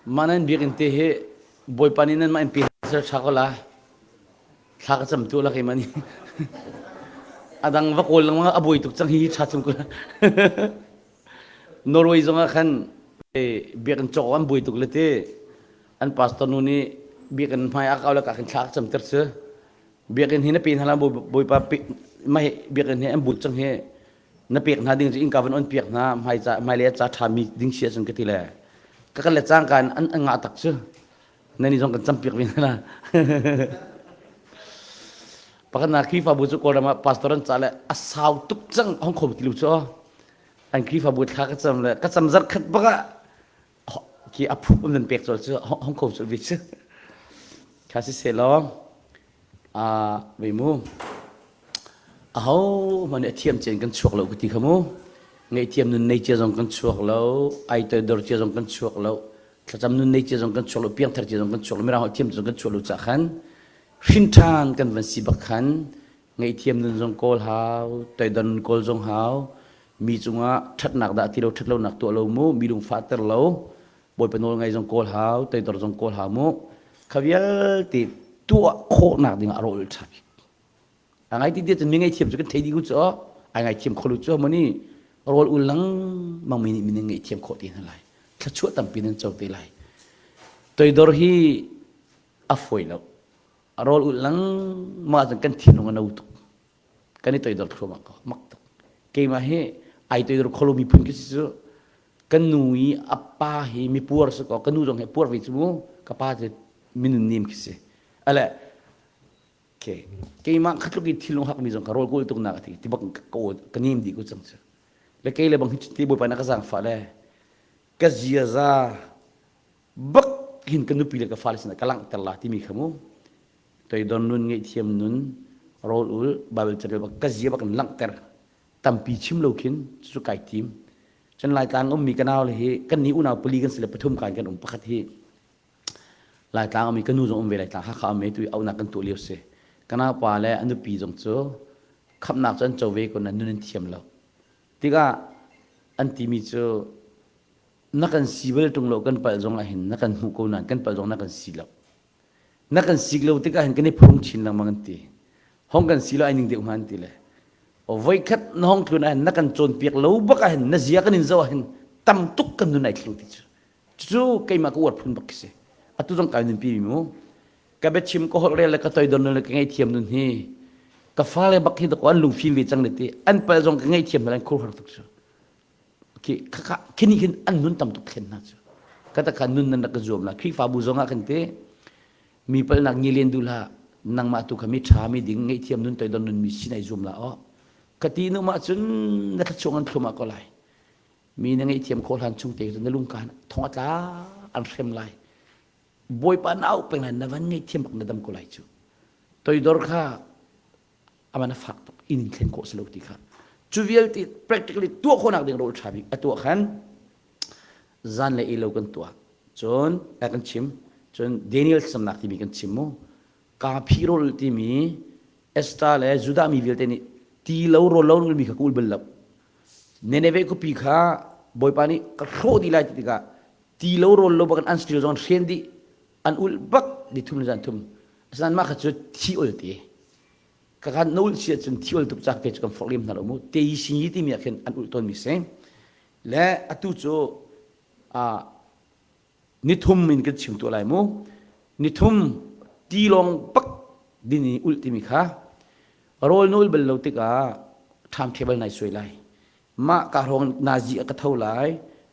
Mah nan biakinn te hi Bawipa nih nanmah in pe ser ṭha ko la. Thla ka cam tu la keimah nih. A dang va kawl lengmang a buai tuk cang hi ṭha cem ko la. Norway zong ah khan biakinn cawk an buai tuk le ti. An pastor nu nih biakinn hmai a kau le ka khin thla ka cam ter cu. Biakinn hi na pe hna la Bawipa mah biakinn hi an bul cang hi na pek hna ding cu innka van on piak hna hmai ca hmailei ca ṭha mi ding si ahcun ka ti le ka kal le cangka in an an ngah tak cu nani zong kan campiak ve hna pakhat na Khrihfabu cu Kawlram ah pastor an ca le a sau tuk cang hong kho ti lu cu an Khrihfabu thla ka cam le ka cam zarh khat bak ah khi a phup um nan pek col cu hong kho cu vi cu kha si se law a ve mu aho hmanh nih a thiam cia in kan chuak lo ka ti kha mu ngaihthiam nun nei cia zong kan chuak lo ai toidor cia zong kan chuak lo thlacam nun nei cia zong kan chuak lo piangthar cia zong kan chuak lo mirang holh thiam zong kan chuak lo cah khan hrin ṭhan kan van si bak khan ngaihthiam nun zong kawl hau toidor nun kawl zong hau mi cungah ṭhatnak dah ti lo ṭhat lonak tuah lo mu mi lung fahter lo bawipa nawl ngai zong kawl hau toidor zong kawl hau mu kha vialte tuah khawhnak dingah a rawl ṭha bik A ngai ti cun mi ngaihthiam cu kan thei dih ku cu ai ngaithiam kho lu cu mani rawl ul lengmang mi nih mi nih ngaihthiam khawh te hna lai thluachuah tampi nan co te lai toidor hi a fawi lo a rawl ul lengmang ahcun kan thinlung a no tuk kan i toidor thluahmah ko mak tuk keimah hi ai toidor kholo miphun ka si cu kan nu i a pa hi mipuar si ko ka nu zong hi puar ve cu mu ka pa cu minun nem khi si ale Okay. Keimah kha tluk i thilung hakmi zong kha rawl kawl tuk nak a ti ti bak ka ka nem dih ko cang cu. Le kei le bang hi ti bawipa na ka zaangfah le ka ziaza bak hin ka nupi le ka fale sinah ka langhter la timi kha mu toidon nun ngaihthiam nun rawl ul Bible carel bak ka zia bak in langhter tampi chim lo khin cu kai tim cun Laitlang ummi ka nau le hi kan ni unau pali kan si le pathum kan kan um pakhat hi Laitlang um i ka nu zong um ve Laitlang Hakha um i tu i auhnak kan tuah lio si. Ka naupa le a nupi zong cu khamhnak cu an co ve ko nain nun an thiam lo. Tikah an timi cu na kan si bal ṭung lo kan palh zong ahhin na kan hmuh ko nain kan palh zong na kan si lo. Na kan sik lo tikah hin kan i phung chin lengmang an ti. Hong kan si lo ai ning deuh hnga an ti le. Voikhat na hong tlun ahhin na kan cawnpiak lo bak ahhin na zia kan in zoh ahhin tam tuk kan nun ai thleng ti cu. Cucu keimah ka uar phun bak khi si. Atu zong kai nunpi mi mu. Ka biachim ka holh rel le ka toidor nun le ka ngaihthiam nun hi ka fale bak hi dakaw an lungfim ve cang le ti an pal zong ka ngaihthiam hna an khur har tuk cu. Khi khakha khini khin an nun tam tuk thlen hna cu. Ka ta kha nun nan rak ka zuam la Khrihfabu zong ah kan te mi palnak ngi len du la nangmah tu kha mi tha mi ding ngaihthiam nun toidor nun mi sinai zuam la o. Ka ti nu ma cun na thlachuang an thlum ah ko lai. Mi na ngaihthiam khawh hlan chung te cu na lungkaan thong a tla an hrem lai. Bawipa na auh peng lai na van ngaihthiam bak na dam ko lai cu. Toidor kha aman a fak tuk in in thlen khawh si lo ti kha. Cu vialte practically tuah khawhnak ding rawl ṭha bik a tuah khan zan le ilo kan tuah. Cun a kan chim. Cun Daniel thlacamnak timi kan chim mu. Kaa rawl timi Esther le Judah mi vialte nih ti lo rawl lo mi kha ka ul bal lo. Nineveh khuapi kha Bawipa nih ka hrawh dih lai ti tikah ti lo rawl lo bak in an stil zong an hren dih an ulh bak ni thum le zan thum asinain mah kha cu thi ul ti ka khan na ulh si ahcun thi ul tuk cak te cu kan forh lem hna lo mu te yi sin yi timi ah khin an ulh tawnmi si le atu cu nithum in kan chim tuah lai mu nithum ti lawng bak din i ulh timi kha rawl na ul bal lo tikah ṭham table nai suai lai mah ka hrawng nazi a ka tho lai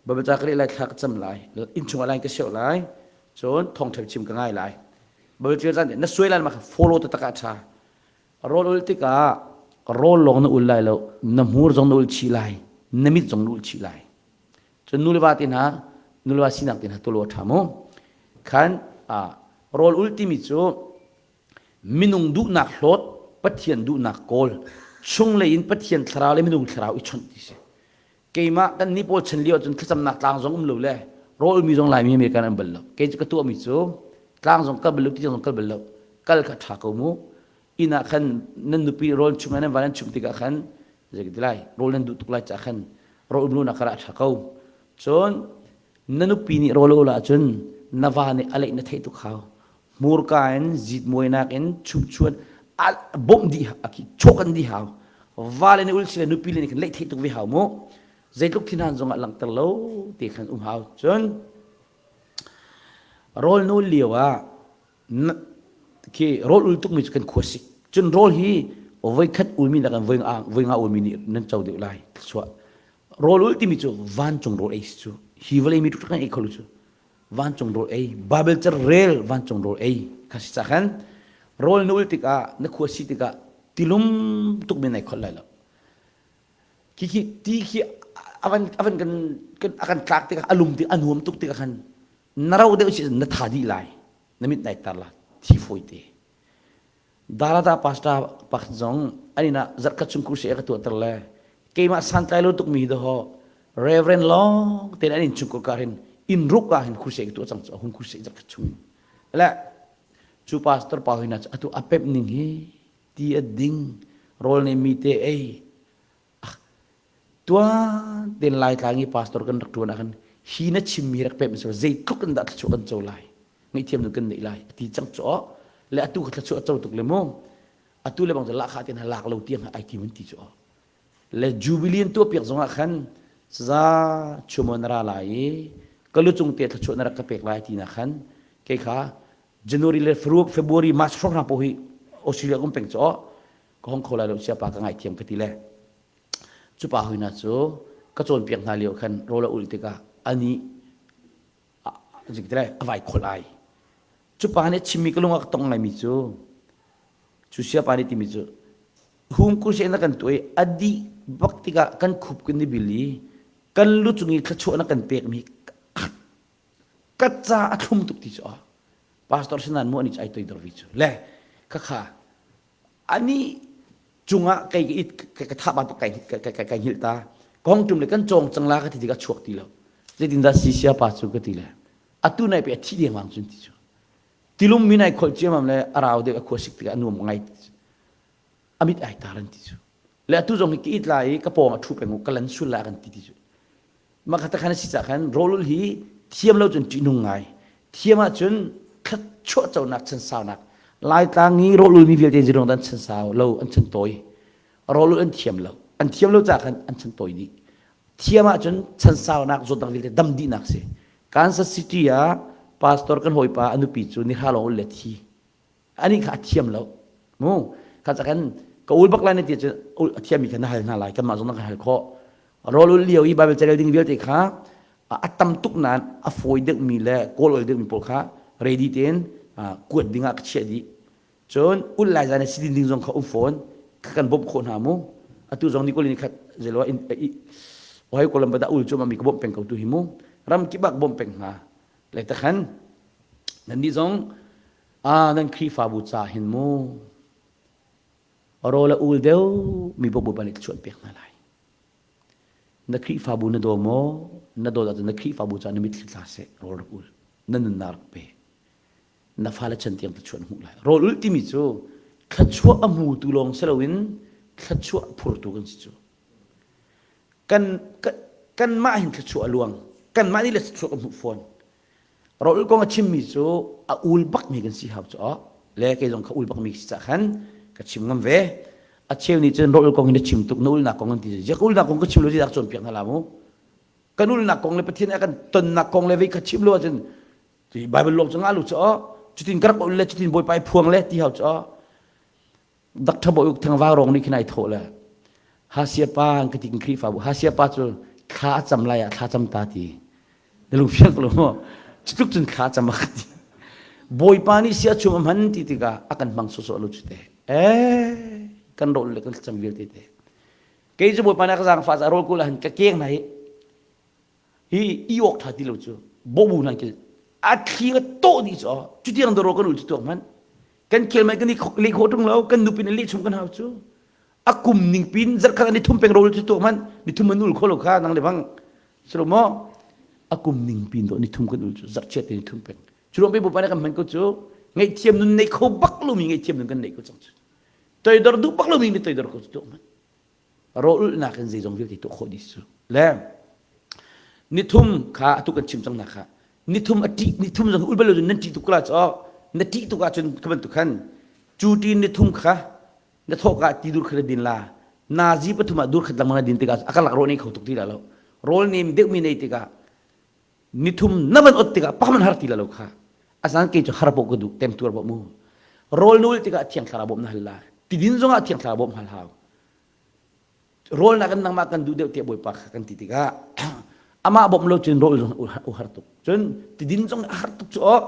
babaca ka reh lai thla ka cam lai innchung ah lai ka seuh lai cun thawngṭha chim ka ngai lai babaca caan na suai lai ma kha follow taktak ah ṭha rawl ul tikah rawl lawng na ul lai lo na hmur zong na ul chih lai na mit zong na ul chih lai Cun nu le va te hna nu le va sinak te hna tulo a ṭha mu. Khan rawl ul timi cu minung duhnak hlawt Pathian duhnak kawl chunglei in Pathian thlarau le minung thlarau i chawnh ti si. Keimah kan nih pawl chan lio cun thlacamnak tlang zong um lo le rawl mi zong Laimi American an bal lo. Kei cu ka tuahmi cu tlang zong kal bal lo ti zong kal bal lo. Kal kha ṭha ko mu. Inn ah khan nan nupi rawl chung nan van nan chumh tikah khan zei ti lai rawl nan duh tuk lai cah khan rawl um lonak kar ah a ṭha ko. Cun na nupi nih rawl a ul ahcun na va nih a leih na theih tuk hau. Hmurka in zitmuainak in chumchuan bawmh dih chawk an dih hau. Va le nih ul si le nupi le nih khan leih theih tuk ve hau mu. Zeitluk thinhan zongah langhter lo te khan um hau. Cun rawl nawl lio ah khi rawl ul tukmi cu kan khuasik. Cun rawl hi voikhat ulmi nakin voi nga voi nga ulmi nih nan co deuh lai. Thluachuah. Rawl ul timi cu vancung rawl ei si cu. Hi vawlei mi tuk kan ei kho lo cu. Vancung rawl ei, Bible car rel vancung rawl ei kha si ca khan rawl na ul tikah na khua si tikah tilum tuk mi nai kholh lai lo. Khi khi ti khi avan avan kan kan akan tlak tikah a lum tik a nuam tuk tikah khan na ro deuh si na tha dih lai. Na mit nai tar la thi fawi te. Dalata pastor pakhat zong an inn ah zarhkhat chung kursi a ka tuahter le keimah santlai lo tukmi dawh Reverend lawng tein an inn chung ka hin inn ruk ah hin kursi ka tuah cang cu a hung kursi zarhkhat chung in le cu pastor pa hoi na cu atu a pemh ning hi ti a ding rawl ne mi te ei tuan ten laitlang i pastor kan rak tuan ah khan hi na chimmi rak pemh so zeitluk in dah thluachuah kan co lai ngaihthiam nu kan neih lai ati cang cu le atu kha thluachuah co tuk le mu atu le bang cu lahkhah tiang lak lo tiang ai tim an ti cu le jubilee an tuah piak zong ah khan saza chumo na ra lai i ka lu cung te thluachuah na rak ka pek lai ti na khan kei kha January le February March hrawng hna po hi Australia kum peng cu ka hong kho lai lo siapa ka ngaithiam ka ti le cu pa hoi hna cu ka cawnpiak hna lio khan rawl a ulh tikah ani a vai kholh ai cu pa nih chimmi ka lung a ka tong ngaimi cu cu siapa nih timi cu hung kursi na kan tuai a dih bak tikah kan khup kan i bil i kan lu cung i thluachuah na kan pekmi ka ca a thlum tuk ti cu pastor sinan mu ani cu ai toidor vi cu le khakha ani cungah kei ka ka tha bantuk kai kai kai hngilh ta kong tum le kan cawng cang la ka ti tikah chuak ti lo zeitindah si sia pa cu ka ti le atu nai pe a thi dengmang cun ti cu tilum mi nai kholh ciamam le a rau deuh a khua sik tikah a nuam ngai amit ai tar an ti cu le atu zong hi ka it lai i ka pawng a thu peng ka lan sul la kan ti ti cu Mah kha takhan a si cah khan rawlul hi thiam lo cun ṭihnung ngai. Thiam ahcun thluachuah conak chansaunak. Laitlang i rawlul mi vialte zirong an chansau lo, an chantawi. Rawlul an thiam lo. An thiam lo caah khan an chantawi dih. Thiam ahcun chansaunak zawtnak vialte dam dihnak si. Kansas City ah pastor kan hawipa a nupi cu nihra lawng ul le thi. Anih kha a thiam lo. Mu kha ca kan ka ul bak lai na ti cun ul a thiammi kha na hal hna lai kanmah zong na kan hal khawh. Rawl ul lio i Bible carel ding vialte kha a tam tuk nain a fawi deuhmi le kawl ol deuhmi pawl kha ready tein kuat ding ah ka chiah dih. Cun ul lai zan i sidin ding zong kha um fawn kha kan bawmh khawh hna mu. Atu zong nikul ni khat zelo in ohai kolam bada ul cu ma mi ka bawmh peng ko tu hi mu. Ram kip ah ka bawmh peng hna. Le takhan nan nih zong Ah nan Khrihfabu ca hin mu rawl a ul deuh mi Bawipa nih thluachuah an pek hna lai. Na Khrihfabu na daw maw? Na dawt ahcun na Khrihfabu ca na mitthli tla seh rawl rak ul. Na nunnak rak pe. Na fale chan tiang thluachuah na hmuh lai. Rawl ul timi cu thluachuah a hmutu lawng si loin thluachuah phurtu kan si cu. Kan kanmah hin thluachuah a luang. Kanmah nih le thluachuah kan hmuh fawn. Rawl kong a chimmi cu a ul bakmi kan si hau cu le kei zong kha ul bakmi si cah khan ka chim ngam ve. A cheu nih cun rawl kong hi na chim tuk na ulnak kong an ti. Ziak ulnak kong ka chim lo ti dak cawnpiak hna la mu. Kan ulnak kong le Pathian a kan tonnak kong le vei kha chim lo ahcun Bible lawng cu ngah lu cu cutin ka rak ul le cutin Bawipa i phuang le ti hau cu Dr. Bawi Uk Thang Vaurawng nih khin ai thawh le Hasia pa an ka ti kan Khrihfabu Hasia pa cu thla a cam lai ah thla cam ta ti na lung fiang ko lo maw cutluk cun thla cam a ka ti Bawipa nih sia chum a hman ti tikah a kan hmang sawsawh lo cu te eh kan rawl le kan thlacam vialte te kei cu Bawipa nih a ka zaangfah caah rawl kul ah hin ka keng hna hi hi i awk ṭha ti lo cu bawhbu hna khi a thli a tawh dih cu cutiang dawr kan ul cu tuak hmanh kan khel mai kan i leh khawh ṭung lo kan nupi nih leh chung kan hau cu a kum ning pin zarkhat ni thum peng rol cu tuak hmanh ni thum an ul kho lo kha nang le bang silo maw a kum ning pin do ni thum kan ul cu zarhchiat te ni thum peng cu ruang pe bawipa nih kan hman ko cu ngaihthiam nun nei kho bak lomi ngaihthiam nun kan nei ko cang cu toidor duh bak lomi ni toidor ko cu tuak hmanh rawlulhnak in zeizong vialte tuah khawh dih cu le nithum kha atu kan chim cang na kha. Nithum a ṭih nithum zong ul bal lo nan ṭih tuk la caw na ṭih tuk ahcun kha bantuk khan cu ti nithum kha na thawk ah ti dur kha na din la nazi pathum ah dur khat lengmang na din tikah a karlak rawl nei kho tuk ti la lo rawl nem deuhmi nei tikah nithum na van ot tikah pakhat har ti la lo kha asan ke cu har bo ka duh tem tuar bo mu rawl nul tikah thiang thlarau bawm na hal la tidin zongah thiang thlarau bawm hal hau rawl nak in nangmah kan duh deuh tiah bawipa kha kan ti tikah amah bawmh lo cun rawl zong u har tuk cun tidin zong a har tuk cu aw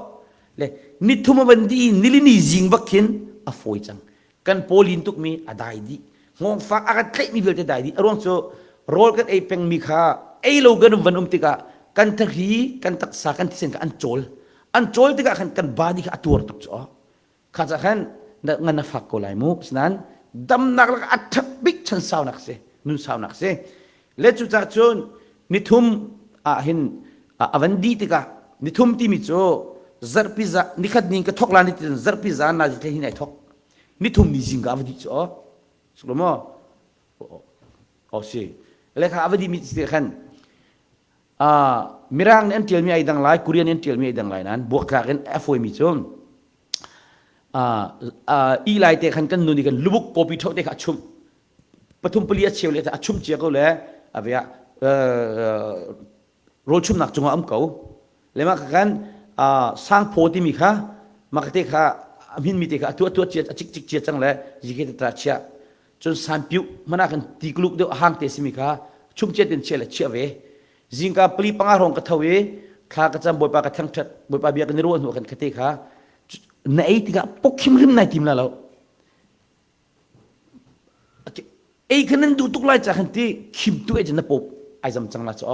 le nithum a van di nilini zing bak khin a fawi cang kan pawlin tukmi a dai dih hngawngfak a kan tlaihmi vialte dai dih a ruang cu rawl kan ei pengmi kha ei lo kan van um tikah kan thahri kan taksa kan thisen kha an cawl an cawl tikah khan kan body kha a tuar tuk cu kha ca khan ngan na fak ko lai mu sinan damnak lak a ṭhat bik chan saunak si nun saunak si le cu cah cun nithum ah hin a van dih tikah nithum timi cu zarhpi za nikhat ni ka thok la ni tin zarhpi zan na zi hin ai thok nithum ni zing ka va dih cu o suk maw o si le kha ava di mi ti khan mirang nih an tialmi ai dang lai korean nih an tialmi ai dang lai nan buaktlak in a fawi mi cu i lai te khan kan nun i kan lubuk kopi tho te kha a chumh pathum pali a cheu le a chum cia ko le a ve ah rawl chumnak cungah um ko le mah khan sangphaw timi kha mah te kha a hmin mi te kha a tuah tuah cia a cik cik cia cang le zike te tra chia cun sanpiu mana kan ti kluk deuh hang te simi kha chum cia tin chia le chia ve zingka pali panga rong ka tho i thla ka cam bawipa ka thangthat bawipa bia kan i ruah hnu kan khate kha na ei tikah pok hrim hrim nai tim la lo Ei kha nan duh tuk lai ca khan ti khim tu ei cun na pawp ai zam cang la cu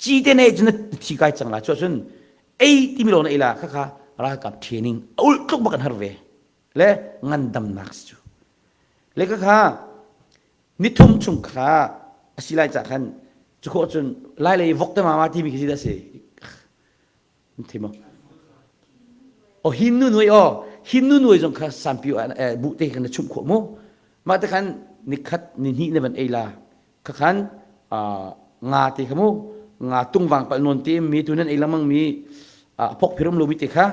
ci te na ei cun na thi kai cang la cu cun ei timi lawng na ei la kha kha ralkap training a ulh tluk bak an har ve le ngandamnak si cu le kha kha nithum chung kha a si lai ca khan cu khawh cun lai lei vok te mama timi khi si dah si Thi maw? Oh hin nu nuai oh hin nu nuai zong kha sampi bu te khan na chumh khawh mu. Mah te khan nikhat ni hnih na van ei la. Kha khan nga te kha mu nga tungvang pal non te mi tu nan ei lengmang mi phok phirum lo mi te kha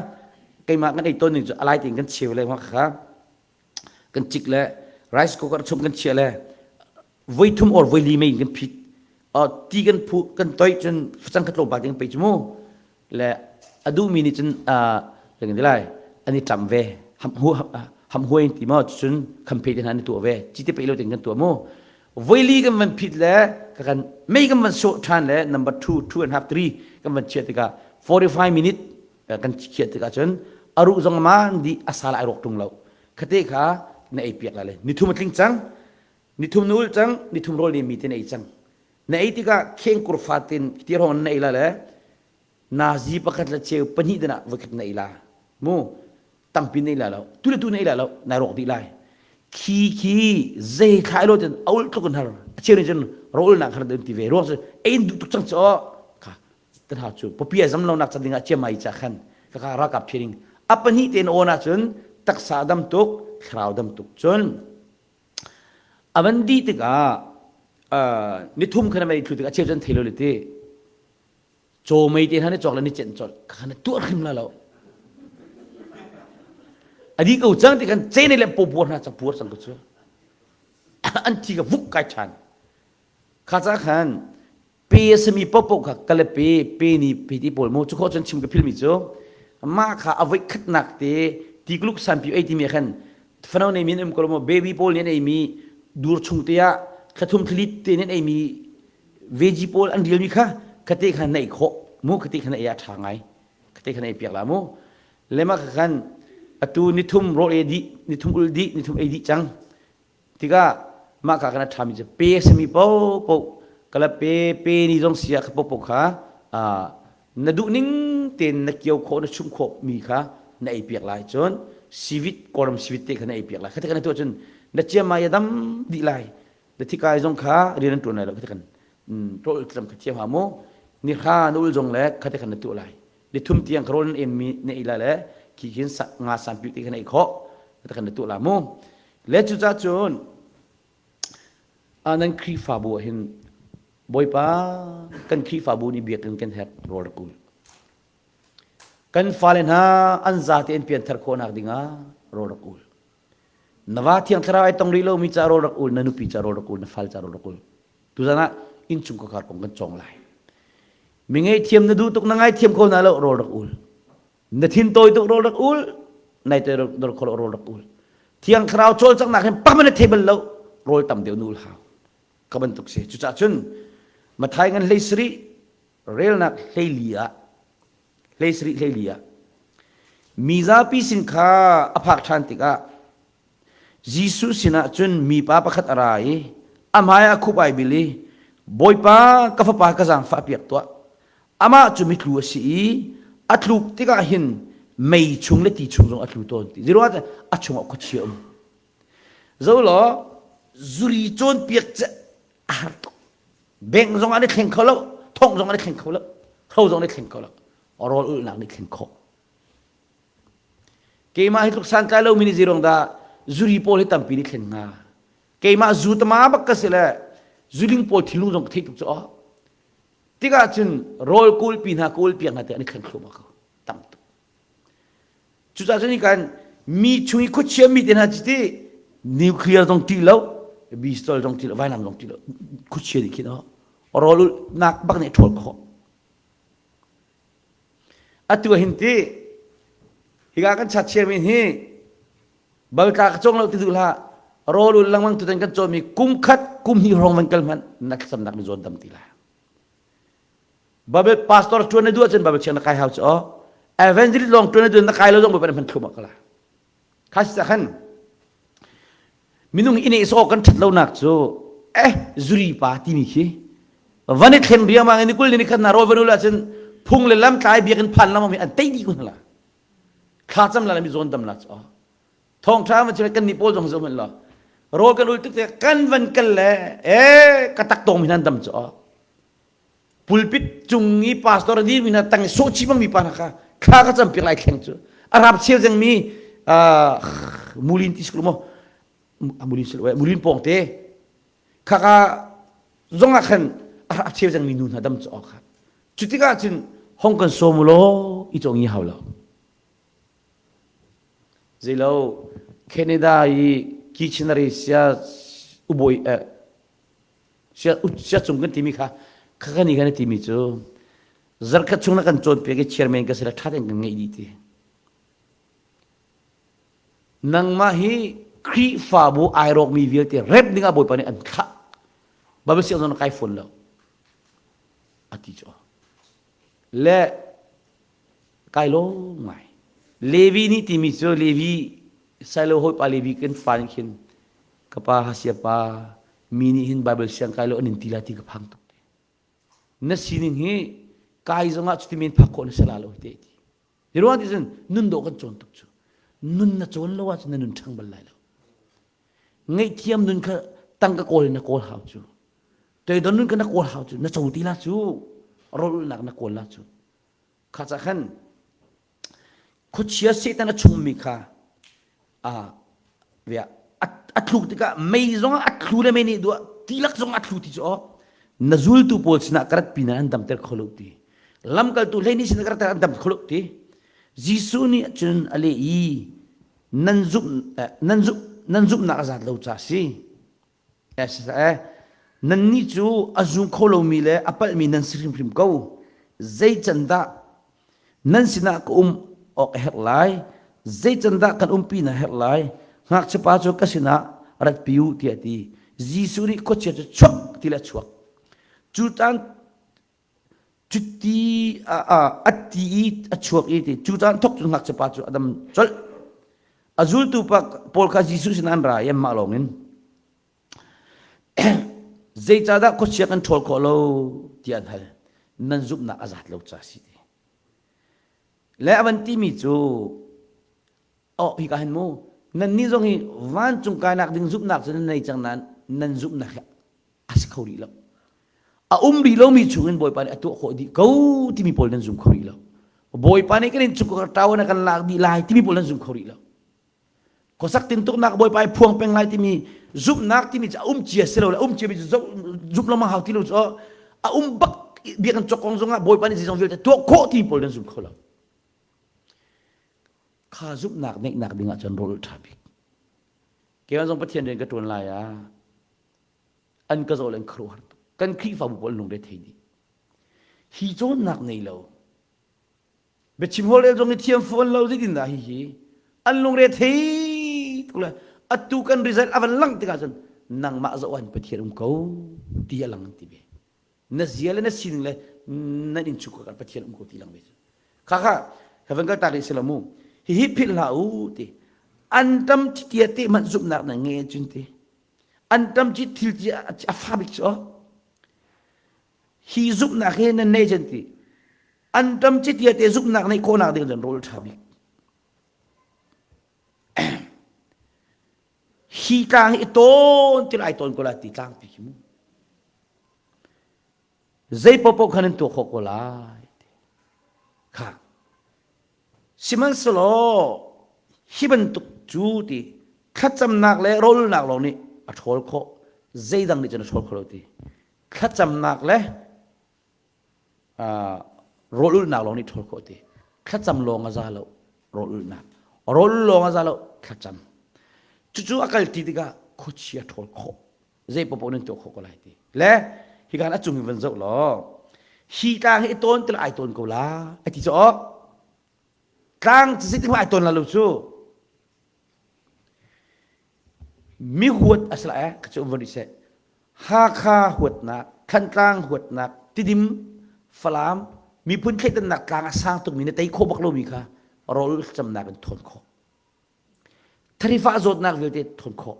keimah kan ei ton ning cu alai tein kan cheu le ma kha kan cik le rice cooker chung kan chia le voi thum or voi li mei kan phit ti kan phu kan toi cun facang khat tlawmpal te kan pei cu mu le a duhmi nih cun kan ti lai an i ṭam ve ham huai ti maw cun khamphei te hna an i tuah ve ci te pei lo tin kan tuah mu voi li kan van phit le ka kan mei kan van sawh ṭhan le number 2 2 and half 3 kan van chiah tikah 45 minute kan khiah tikah cun a ruh zong man di a sal ai rawk ṭung lo khate kha na ei piak la le nithum a tling cang nithum na ul cang nithum rawl ne mi te na ei cang na ei tikah khengkur fatin ti hrawng na ei la le nazi pakhat le cheu pahnih dana voikhat na ei la mu tampi na ei la lo tu le tu na ei la lo na rawk dih lai khi khi zei thlai lo cun aul tluk in har a cheu nih cun rawl nak har ti ve ruang cu ein duh tuk cang cho kha tan ha cu popi a zam lo nak chan dingah chiamai cha khan ka ka ralkap training a pahnih tein on ahcun taksa dam tuk thlarau dam tuk cun a van dih tikah nithum khan mei thlu tikah cheu cun thei lo le ti caw mei te hna ni cawk le ni cenh colh kha na tuah hrim la lo a di ko cang ti kan ce ne le po puar hna cang puar cang ko cu an thi ka vuk kai ṭhan kha ca khan pe a simi paohpaoh kha kale pe pe ni pe ti pawl mu cu khawh cun chim ka philmi cu mah kha a voi khatnak te tikuluk sanpi ei timi khan fano nei min um ko mo baby pawl nih an eimi dur chung te ah thlathum thlalit te nih an eimi veggie pawl an rialmi kha khate kha na ei khawh mu khate kha na ei a ṭha ngai khate kha na ei piak la mu lema kha khan atu nithum rawl ei dih nithum ul dih nithum ei dih cang Tikah mah ka kan a ṭhami cu pe a simi paohpaoh kala pe pe ni zong si ah kha paohpaoh kha na duh ning tein na kio khawh na chumh khawh mi kha na ei piak lai cun sivit kawlram sivit te kha na ei piak lai kha kan tuah cun na ciamai a dam dih lai na thikai zong kha rian an ṭuan lai lo kha kan ṭol tlam kha thiam ha mu ni hra na ul zong le kha te khan na tuah lai ni thum tiang rawl nan em mi na ei lai le khi khin nga san pi te khan ei khawh kha kan na tuah la mu Le cucah cun nan Khrihfabu ah hin Bawipa kan Khrihfabu nih biakinn kan herh rawl rak ul. Kan fale hna an zate in pianthar khawhnak dingah rawl rak ul. Na va thiang thlarau ai tong rih lomi ca rawl rak ul, na nupi ca rawl rak ul, na fal ca rawl rak ul. Tuzan ah innchung khar kong kan cawng lai. Mi ngaihthiam na duh tuk na ngaithiam kho na lo rawl rak ul. Na thin tawi tuk rawl rak ul, nai te dor kho lo rawl rak ul. Thiang thlarau cawlcanghnak hin pakman na thei bal lo, rawl tam deuh nu ul hau. Ka bantuk si. Cucaah cun Mathai ngan hlei sarih relnak hleili ah hlei sarih hleili ah mi zapi sin kha a phak ṭhan tikah Jesuh sinah cun mipa pakhat a ra i a hmai ah khup ai bil i Bawipa ka fapa ka zaangfah piak tuah amah cu mitlu a si i a tluk tikah hin mei chung le ti chung zong a tlu tawn ti ziruah a chungah khuachia um zo law zuri cawnpiak cu a har tuk Bank zong an i thleng kho lo, thong zong an i thleng kho lo, hro zong an i thleng kho lo. Rawl ulhnak nih thleng khawh. Keimah hi tluk santlai lomi nih zeiruang dah zuri pawl hi tampi nih thlen hnga. Keimah zu tama bak ka si le zuling pawl thinlung zong ka theih tuk cu aw. Tikah cun rawl kulpi hna kawl piak hna te an i thleng thluahmah ko. Tam tuk. Cucaah cun kan mi chung i khuachia mi te hna cu ti nuclear zong ṭih lo, pistol zong ṭih lo, vainam zong ṭih lo, khuachia nih khin rawl ulhnak bak nih a ṭhawl khawh. Atu hin ti hika kan chatchiami hi baltla ka cawng lo ti duh hlah rawl ul lengmang tutan kan cawmi kum khat kum hnih hrawng van kal hmanh na thlacamnak ni zawn dam ti lai. Bible pastor ṭuan na duh ahcun Bible thiang na kai hau cu aw. Evangelist lawng ṭuan na duh na kai lo zong Bawipa nih hman thlum ah ka la. Kha si khan minung i nehsawh kan ṭhat lonak cu eh zuri pa timi khi van i thlen riangmang in ni kul ni khat na rawl van ul ahcun phung le lam tlai biakinn phan lam mi an tei dih kun la thla cam la mi zawn dam la cu aw thawngṭha van chim kan nih pawl zong zoh hmanh law rawl kan ul tuk te kan van kal le eh ka tak tong mi nan dam cu aw Pulpit cung i pastor a dirmi hna tang i sawhchih bangmi pa hna kha thla ka campiak lai thleng cu a rap cheu zengmi mulin ti siklu maw mulin sil mulin pawng te khaka zong ah khan a rap cheu zengmi nu hna dam cu awk kha cu tikah cun hong kan sawm law i cong i hau lo zeilo Canada i Kitchener sia uboi Siacung kan timi kha kha kan i timi cu zarkhat chung na kan cawnpiak i chairman ka si le ṭha tein kan ngeih dih ti. Nangmah hi Khrihfabu ai rawkmi vialte rep dingah Bawipa nih an thlah. Bible siang zong na kai fawn lo. A ti cu. Le kai lawm ngai. Levi nih timi cu Levi Silo hawipa Levi kan fa nih khin ka pa hasia pa mi nih hin Bible siang kai lo an in ti la ti ka phang tuk te. Na sining hi kai zongah cuti men phak khawh na si la lo te ti. Hi ruang ti cun nun dawh kan cawn tuk cu. Nun na cawn lo ahcun na nun ṭhang bal lai lo. Ngaihthiam nun kha tangka kawl in na kawl hau cu. Toidon nun kha na kawl hau cu. Na co ti la cu. Rawlulhnak na kawl la cu. Kha ca khan khuachia Satan a chungmi kha a thluk tikah mei zong a thlu le mei nih duah tilak zong a thlu ti cu aw na zultu pawl sinah ka rat pi na an damter kho lo ti lamkaltu hlei nih sinah ka rat an dam kho lo ti Jesuh nih cun a leh i nan zumh nan zumh nan zumhnak a zat lo ca si Eh, nannih cu a zum kho lomi le a palhmi nan si hrimhrim ko. Zei can dah nan sinah ka um awk a herh lai? Zei can dah kan umpi na herh lai? Ngakchiapa cu ka sinah ratpi u tiah a ti. Jesuh nih khuachia cu chuak ti le a chuak. Cu caan cuti a ti i a chuak i ti cu caan thok cun ngakchiapa cu a dam colh a zultu pa pawl kha Jesuh sin an ra i anmah lawng in zeicahdah khuachia kan ṭhawl khawh lo tiah an hal nan zumhnak a zat lo ca si ti le a van timi cu oh hika hin mu nannih zong hi vancung kainak ding zumhnak cu nan nei cang nain nan zumhnak hi a si kho rih lo a um rih lomi chungin bawipa nih a tuah khawh dih ko timi pawl nan zum kho rih lo bawipa nih kan in chung ka ṭau na kan lak dih lai timi pawl nan zum kho rih lo khuasak tintuknak bawipa i phuang peng lai timi zumhnak timi cu a um cia si lo le um cia mi cu zumh lengmang hau ti lo cu a um bak biakinn cawk kong zongah bawipa nih zeizong vialte tuah khawh timi pawl nan zum kho lo. Kha zumhnak neihnak ding ahcun rawl ṭha bik. Keimah zong Pathian rian ka ṭuan lai ah an ka zoh le an khuaruahhar tuk. Kan Khrihfabu pawl lungre thei dih. Hi cawnnak nei lo. Biachim holhrel zong i thiam fawn lo zeitindah hihi an lungre thei tuk le atu kan result a van langh tikah cun nangmah zoh ah Pathian um ko ti a lang an ti ve. Na zia le na sining le nan in chuk kan Pathian um ko ti lang ve cu. Kha kha ka van kal tak rih si lo mu. Hihi philh hlah u ti. An tam tia te hmanh zumhnak na nge cun ti. An tam ci thil ci a fa bik cu hi zumhnak hi nan nei cun ti. An tam ci tia te zumhnak neih khawhnak ding cun rawl ṭha bik. Hi tlang hi tawn til ai tawn ko la ti tlang pi khi mu. Zei popo khan an tuah khawh ko lai. Kha. Sihmanhsehlaw hi bantuk cu ti thlacamnak le rawlnak lawng nih a ṭhawl khawh. Zeidang nih cun a ṭhawl kho lo ti. Thlacamnak le rawl ulhnak lawng nih ṭhawl khawh ti. Thlacam lawng a za lo rawl ulhnak. Rawl lawng a za lo thlacam. Cucu a kal ti tikah khuachia ṭhawl khawh. Zei popo nan tuah khawh ko lai ti. Le hi kan a cung in van zoh law hi tlang hi i tawn til ai tawn ko la a ti cu tlang cu zeitin ai tawn la lo cu mi huat a si lai ka cu um van seh Hakha huatnak Thantlang huatnak Tidim Falam miphun thleidannak tlang a sang tukmi na tei khawh bak lomi kha rawl camnak in thawn khawh Tharifah zawtnak vialte thawn khawh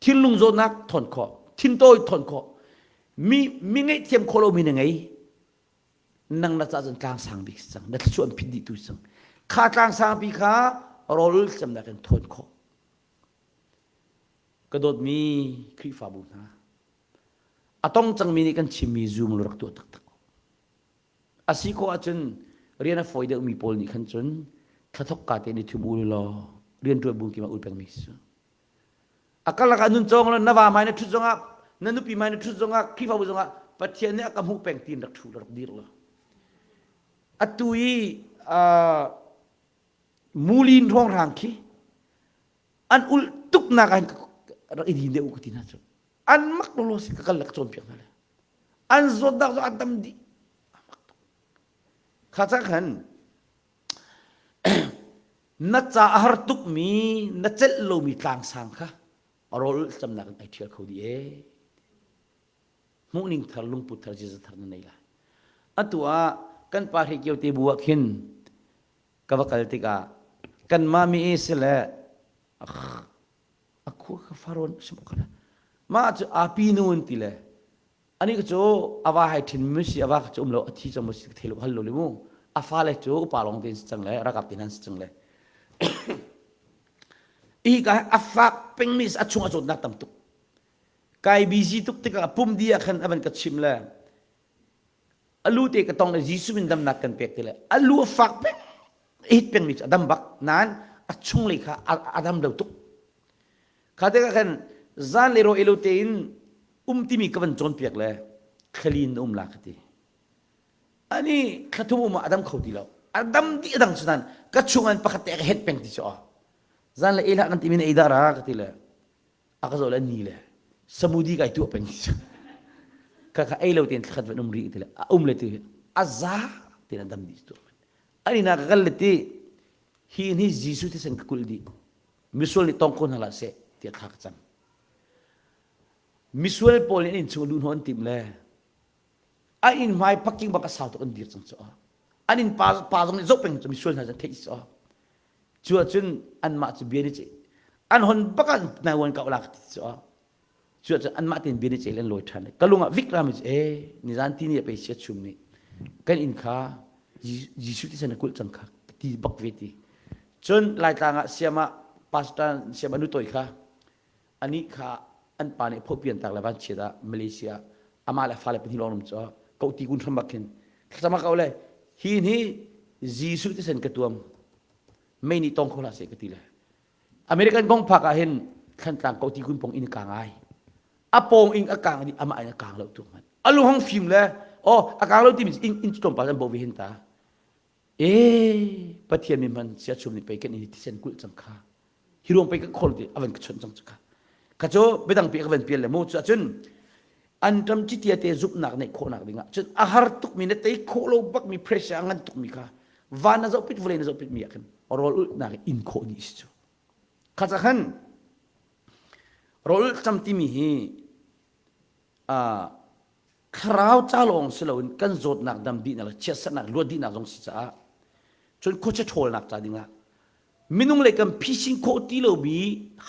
Thinlung zawtnak thawn khawh thintawi thawn khawh mi mi ngaihthiam khawh lomi na ngei nang na ca cun tlang sang bik si cang na thluachuah an phit dih tu si cang kha tlang sang pi kha rawl camnak in thawn khawh ka dawtmi Khrihfabu hna a tong cangmi nih kan chimmi zoom rak tuah taktak A si khawh ahcun rian a fawi deuhmi pawl nih khan cun thlathok ka te ni thum ul law rianṭuan bu kim ah ul pengmi si. A karlak ah nun cawng lo na va mai na ṭhut zongah na nupi mai na ṭhut zongah Khrihfabu zongah Pathian nih a ka hmuh peng tiin rak ṭhu rak dir lo. Atu i mulin hrawnghrang khi an ulh tuknak ah rak i din deuh u ka ti hna cu. An mak lawlaw si ka kal le ka cawnpiak hna le. An zawtnak cu an dam dih. Kha ca khan na ca a har tukmi na celh lomi tlangsang kha rawl camnak in ai ṭhial kho dih ee. Hmuhning thar lungput thar ziaza thar na nei lai. Atu ah kan pa hre kio te bu ah khin ka va kal tikah kan mami e si le a khua ka faron sim khala mah cu api nu an ti le ani cu awa hai thin mi si awa cu um lo a thi cang mo si thelo hal lo le mu a fa le cu upa long te cang le rakap tin han cang le i ka a fak peng mi a chung a zawtnak tam tuk kai busy tuk tikah pum di ah khan avan ka chim le alu te ka tong le Jesuh min damnak kan pek ti le alu a fak peng hit peng mi cu a dam bak nain a chunglei kha a dam lo tuk kha tikah khan zan le ro elo tein um timi ka van cawnpiak le thlali in um la ka ti ani thlathum um ah a dam kho ti lo a dam dih a dang cu nan ka chung an pakhat te ka het peng ti cu zan le ei hlah kan timi na ei dah ra ka ti le a ka zoh le ni le samudi kai tuah peng ti cu ka kha ei lo tein thlakhat van um rih ti le a um le ti a za tein a dam dih tu ani na ka kal le ti hi ni Jesuh thisen ka kulh dih misual nih tong ko hna hlah seh tiah thla ka cam misual pawl nih an inn chung luh hnawh an timh le a inn hmai parking bak a sau tuk an dir cang cu an inn pa pa zong nih zoh peng cu misual hna cu theih cu cu ahcun anmah cu bia ni ce an hon bak ah nai wan kau la ti cu cu ahcun anmah tein bia ni ce an lawi ṭhan ka lung ah vik rami cu e nizan ti ni a pe sia chum nih kan inn kha Jesuh thisen a kulh cang kha ti bak ve ti cun Laitlang ah siam ah pastor siam anu toi kha anih kha an pa nih phopian tak le vanchiat ah Malaysia amah le fale pahnih lawng um cu ko ti kun hram bak khin thlacam ko le hi ni Jesuh thisen ka tuam mei nih tong kho hlah seh ka ti le American kong phak ah hin thlantlang ko ti kun pong in ka ngai a pong ing a kang di amah in a kang lo tu man a lung hong fim le oh a kang lo ti mi in in tlawmpal an bo ve hin ta. E Pathian mi hman siachum nih pei kan in thisen kulh cang kha. Hi ruang pei kan khawl ti avan ka chawnh cang cu kha. Kha cu biadang pi ka van pial le mu cu ahcun anṭam citia te zumhnak neih khawhnak dingah cun a har tukmi na tei khawh lo bakmi pressure a ngan tukmi kha van na zohpit vawlei na zohpit mi ah khin rawl ulhnak in khawh dih si cu. Kha ca khan rawl ulh cam timi hi thlarau ca lawng si loin kan zawtnak dam dihnak le chiatserhnak luat dihnak zong si caah cun khuachia ṭhawlnak ca dingah minung le kan phisin khawh ti lomi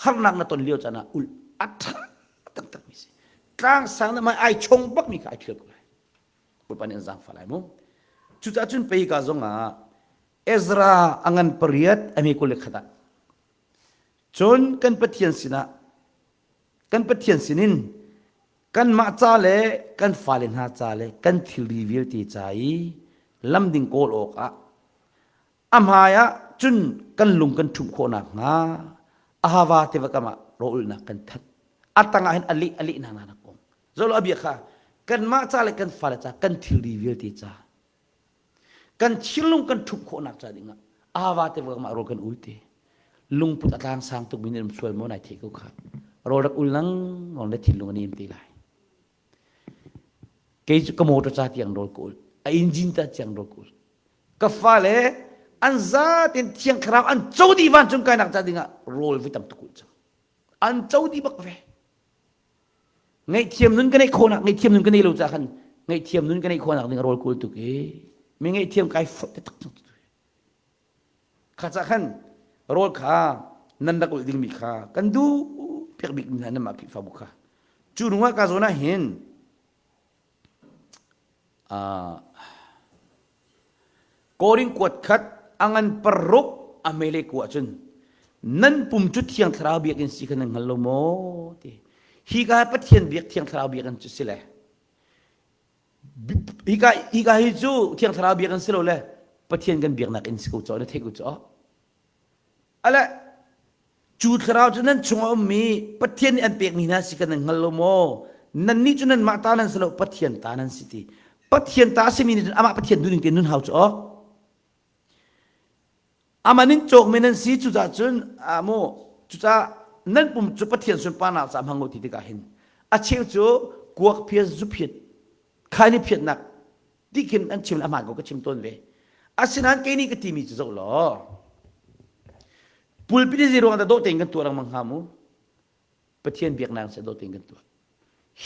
harnak na ton lio caan ah ulh a ṭha taktakmi si tlang sang na mai ai chong bakmi kha ai ṭhial ko lai Bawipa nih an zaangfah lai mu cucaah cun pei ka zong ah Ezra a ngan pariat a mi 21 ah cun kan Pathian sinah kan Pathian sinin kanmah ca le kan fale hna ca le kan thilri vialte ca i lam ding kawl awkah a hmai ah cun kan lung kan ṭhumh khawh nakhnga Ahava tiva kam ah rawlulhnak kan that. A tangah hin a leh a leh hna nak kong. Zolo a bia kha kanmah ca le kan fale ca kan thilri vialte ca kan thinlung kan ṭhumh khawhnak ca dingah Ahava tiva kam ah rawl kan ul te. Lungput a tlang sang tuk mi nih um sual maw nai theih ko kha. Rawl rak ul nang ngong le thinlung a nem te lai. Kei cu ka motor ca tiang rawl ka ul. A engine ta tiang rawl ka ul. Ka fale an zatin thiang thlarau an co dih vancung kainak ca dingah rawl voi tam tuk ul cang. An co dih bak ve. Ngaihthiam nun ka neih khawhnak ngaihthiam nun ka nei lo ca khan ngaihthiam nun ka neih khawhnak ding rawl kawl tuk i mi ngaihthiam kai foih taktak cang. Kha ca khan rawl kha nan rak ulh dingmi kha kan duh piak bik mi hna nanmah Khrihfabu kha. Cu ruangah ka zawn ah hin Korin kuat khat a ngan paruk a mele ku ahcun nan pum cu Thiang Thlarau biakinn si kha nan hngal lo maw ti. Hi ka Pathian biak Thiang Thlarau biakinn cu si le hika hika hi cu Thiang Thlarau biakinn si lo le Pathian kan biaknak inn si ko caw na theih ko caw. Ale cu thlarau cu nan chungah ummi Pathian nih an pekmi hna si kan nan hngal lo maw? Nannih cu nanmah ta nan si lo, Pathian ta nan si ti. Pathian ta a simi nih cun amah Pathian duhning tein nun hau cu awk. Amah nin cawkmi nan si cucaah cun mu cucaah nan pum cu Pathian sunparnak caah hmang u ti tikah hin a cheu cu kuak phiat zu phiat khaini phiatnak ti khin an chim le ahmaan ko ka chim tawn ve. Asinain kei nih ka timi cu zoh law pulpit hi ruang dah dawh tein kan tuah lengmang hnga mu? Pathian biaknak seh dawh tein kan tuah.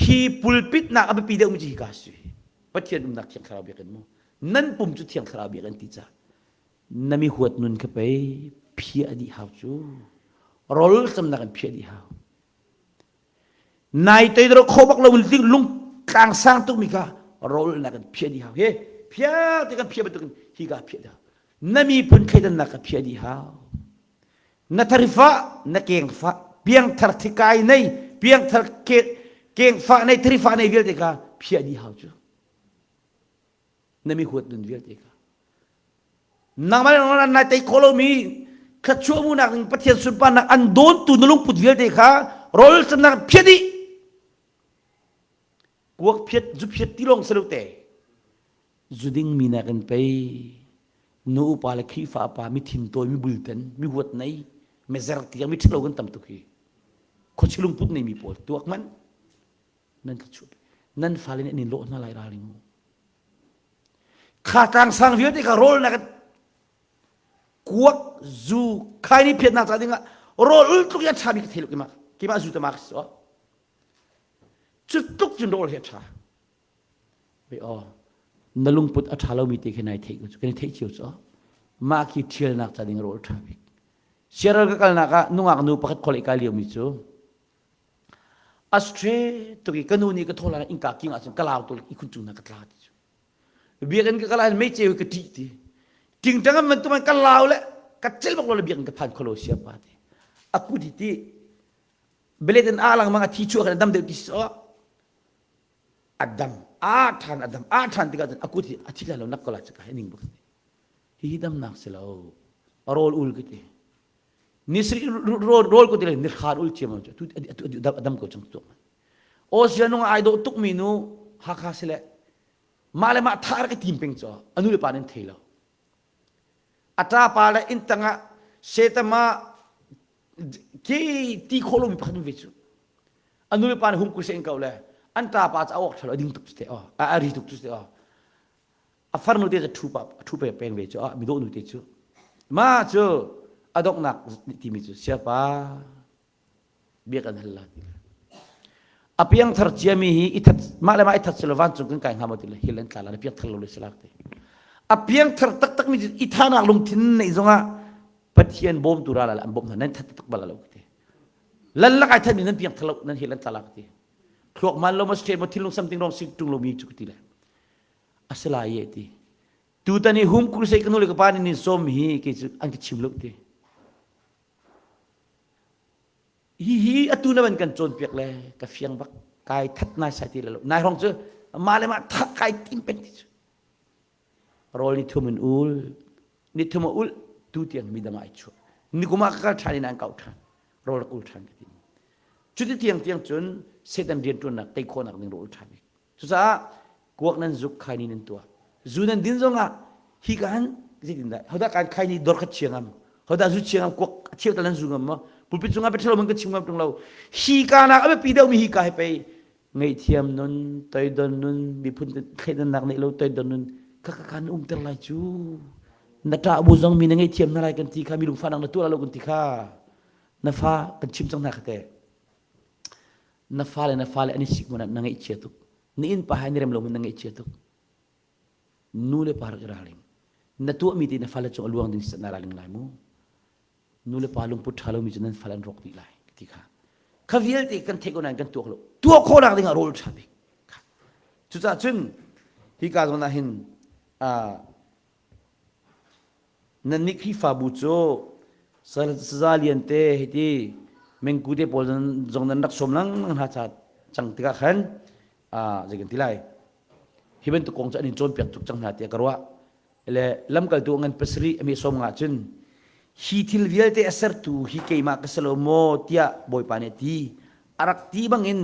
Hi pulpit nak a biapi deuhmi cu hika si. Pathian umnak Thiang Thlarau biakinn mu. Nan pum cu Thiang Thlarau biakinn ti ca. Na mi huat nun kha pei phiah dih hau cu. Rol camnak in phiah dih hau. Nai teidro kho bak lo lung tlang sang tuk mi kha rol nak in phiah dih hau. He phiah ti kan phiah bantukin hi ka phiah dih hau. Na miphun thleidannak ka phiah dih hau. Na tharifa na kengfa piangthar thikai nei piangthar ke kengfa nei tharifa nei vialte kha phiah dih hau cu. Na mi huat nun vialte kha. Nangmah le nangmah nai tei kho lomi thluachuah hmuhnak ding Pathian sunparnak an dawntu na lungput vialte kha rawl cannak phiat dih. Kuak phiat, zu phiat ti lawng si lo te. Zu ding mi nakin pei nu upa le Khrihfa pa mi thintawi mi bulten mi huat nei mi zer tiang mi ṭhalo kan tam tuk hi. Khuachi lungput nei mi pawl tuak man nan thluachuah nan fale nih an in lawh hna lai ralring u. Kha tlangsang vialte kha rawl na kuak zu khaini phiatnak ca dingah rawl ul tluk in a ṭhami ka thei lo keimah keimah zu tama ka si cu tluk cun rawl hi a ṭha ve aw na lungput a ṭha lomi te khi nai theih ko cu kan i theih cio cu mah khi ṭhialnak ca ding rawl ṭha bik siaral ka kalnak ah nungak nu pakhat khualei kai liomi cu a straight tuk i ka nu nih ka thaw lai innka king ahcun ka lau tuk i khun cung na ka tla ti cu biakinn ka kal ah mei ceu ka ṭih ti tingtang an bantuk ka lau le ka cel bak lo le biakinn ka phan kholo sia pa ti a kut hi ti belet in a langmang a thi chuak in a dam deuh ti so a dam a ṭhan a dam a ṭhan tikah cun a kut hi a thi lai lo nak ko la caka ning bak hi hi damnak si lo rawl ul ka ti Ni rawl rawl ko ti le ni hran ul ciam tu tu dam ko chang tu Austria nung ai dawh tuk mi nu Hakha si le mah le mah thar ka tim peng cho anu le pa nan thei lo. A ṭapa le inn tangah setama ke ti khawh lomi pakhat um ve cu. A nu le pa nih hung kul se in ko le an ṭapa cu a awk ṭhalo a ding tuk cu te aw a ri tuk cu te aw a farnu te cu ṭhu pa ṭhu pe peng ve cu a midawh nu te cu ma cu a donghnak timi cu siapa bia kan hal la ti le a piangthar ciami hi i that mah le mah i that silo vancung kan kai hnga maw ti le hil an tla la na piangthar lo le silak ti a piangthar taktak mi i thanak lungthin neih zongah Pathian bawmtu ral an bawmh hna nan that tak bal lo ti lan lak ai that mi nan piangthar lo nan hil an tla la ti thluak man lo ma straight mo thinlung something wrong sik tung lo mi chu ti le asila ye ti tutan i hum crusade ka nu le ka pa nih sawm hi ke cu an ka chim lo ti Hihi atu na van kan cawnpiak le ka fiang bak kai that nai sai ti lo. Nai hrawng cu mah le mah tha kai tim peng ti cu. Rawl ni thum in ul, ni thum a ul tu tiang mi dang ai chuah. Ni kum ah ka kal ṭhan in an kau ṭhan. Rawl rak ul ṭhan ka ti. Cuti tiang tiang cun Satan rianṭuannak tei khawhnak ding rawl ul ṭhan bik. Cucaah kuak nan zuk khaini nan tuah. Zu nan din zongah hi ka han zeitindah hodah kan khaini dor khat chia ngam hodah zu chia ngam kuak a cheu tal nan zu ngam maw pulpit cungah petrol man ka chim ngam tung lo hi ka nak a biapi deuh mi hi ka he pei ngaihthiam nun toidon nun miphun thleidannak neih lo toidon nun ka ka kan umter lai cu na ṭah bu zong mi na ngaihthiam hna lai kan ti kha mi lungfahnak na tuah lo kan ti kha na fa kan chim cang hna kha te Na fale na fale an i sik hmanh ah na ngaihchia tuk. Na innpa he an i rem lo hmanh na ngaihchia tuk. Nu le pa rak i ralring. Na tuahmi te na fale cung a luang ding si na ralring lai mu. Nu le pa lungput ṭha lomi cu nan fale an rawk dih lai ti kha. Kha vialte kan theih ko nain kan tuak lo. Tuah khawhnak ding ah rawl ṭha bik. Cucaah cun hika zawn ah hin Nannih Khrihfabu cu saza lian te hei ti mengku te pawl zong nan rak sawm lengmang hna ca cang tikah khan zei kan ti lai hi bantuk kong cu an in cawnpiak tuk cang hna tiah ka ruah le lamkaltu ngan pasarih a mi sawm nga cun hi thil vialte a sertu hi keimah ka si lo maw tiah Bawipa nih a ti a rak ti bangin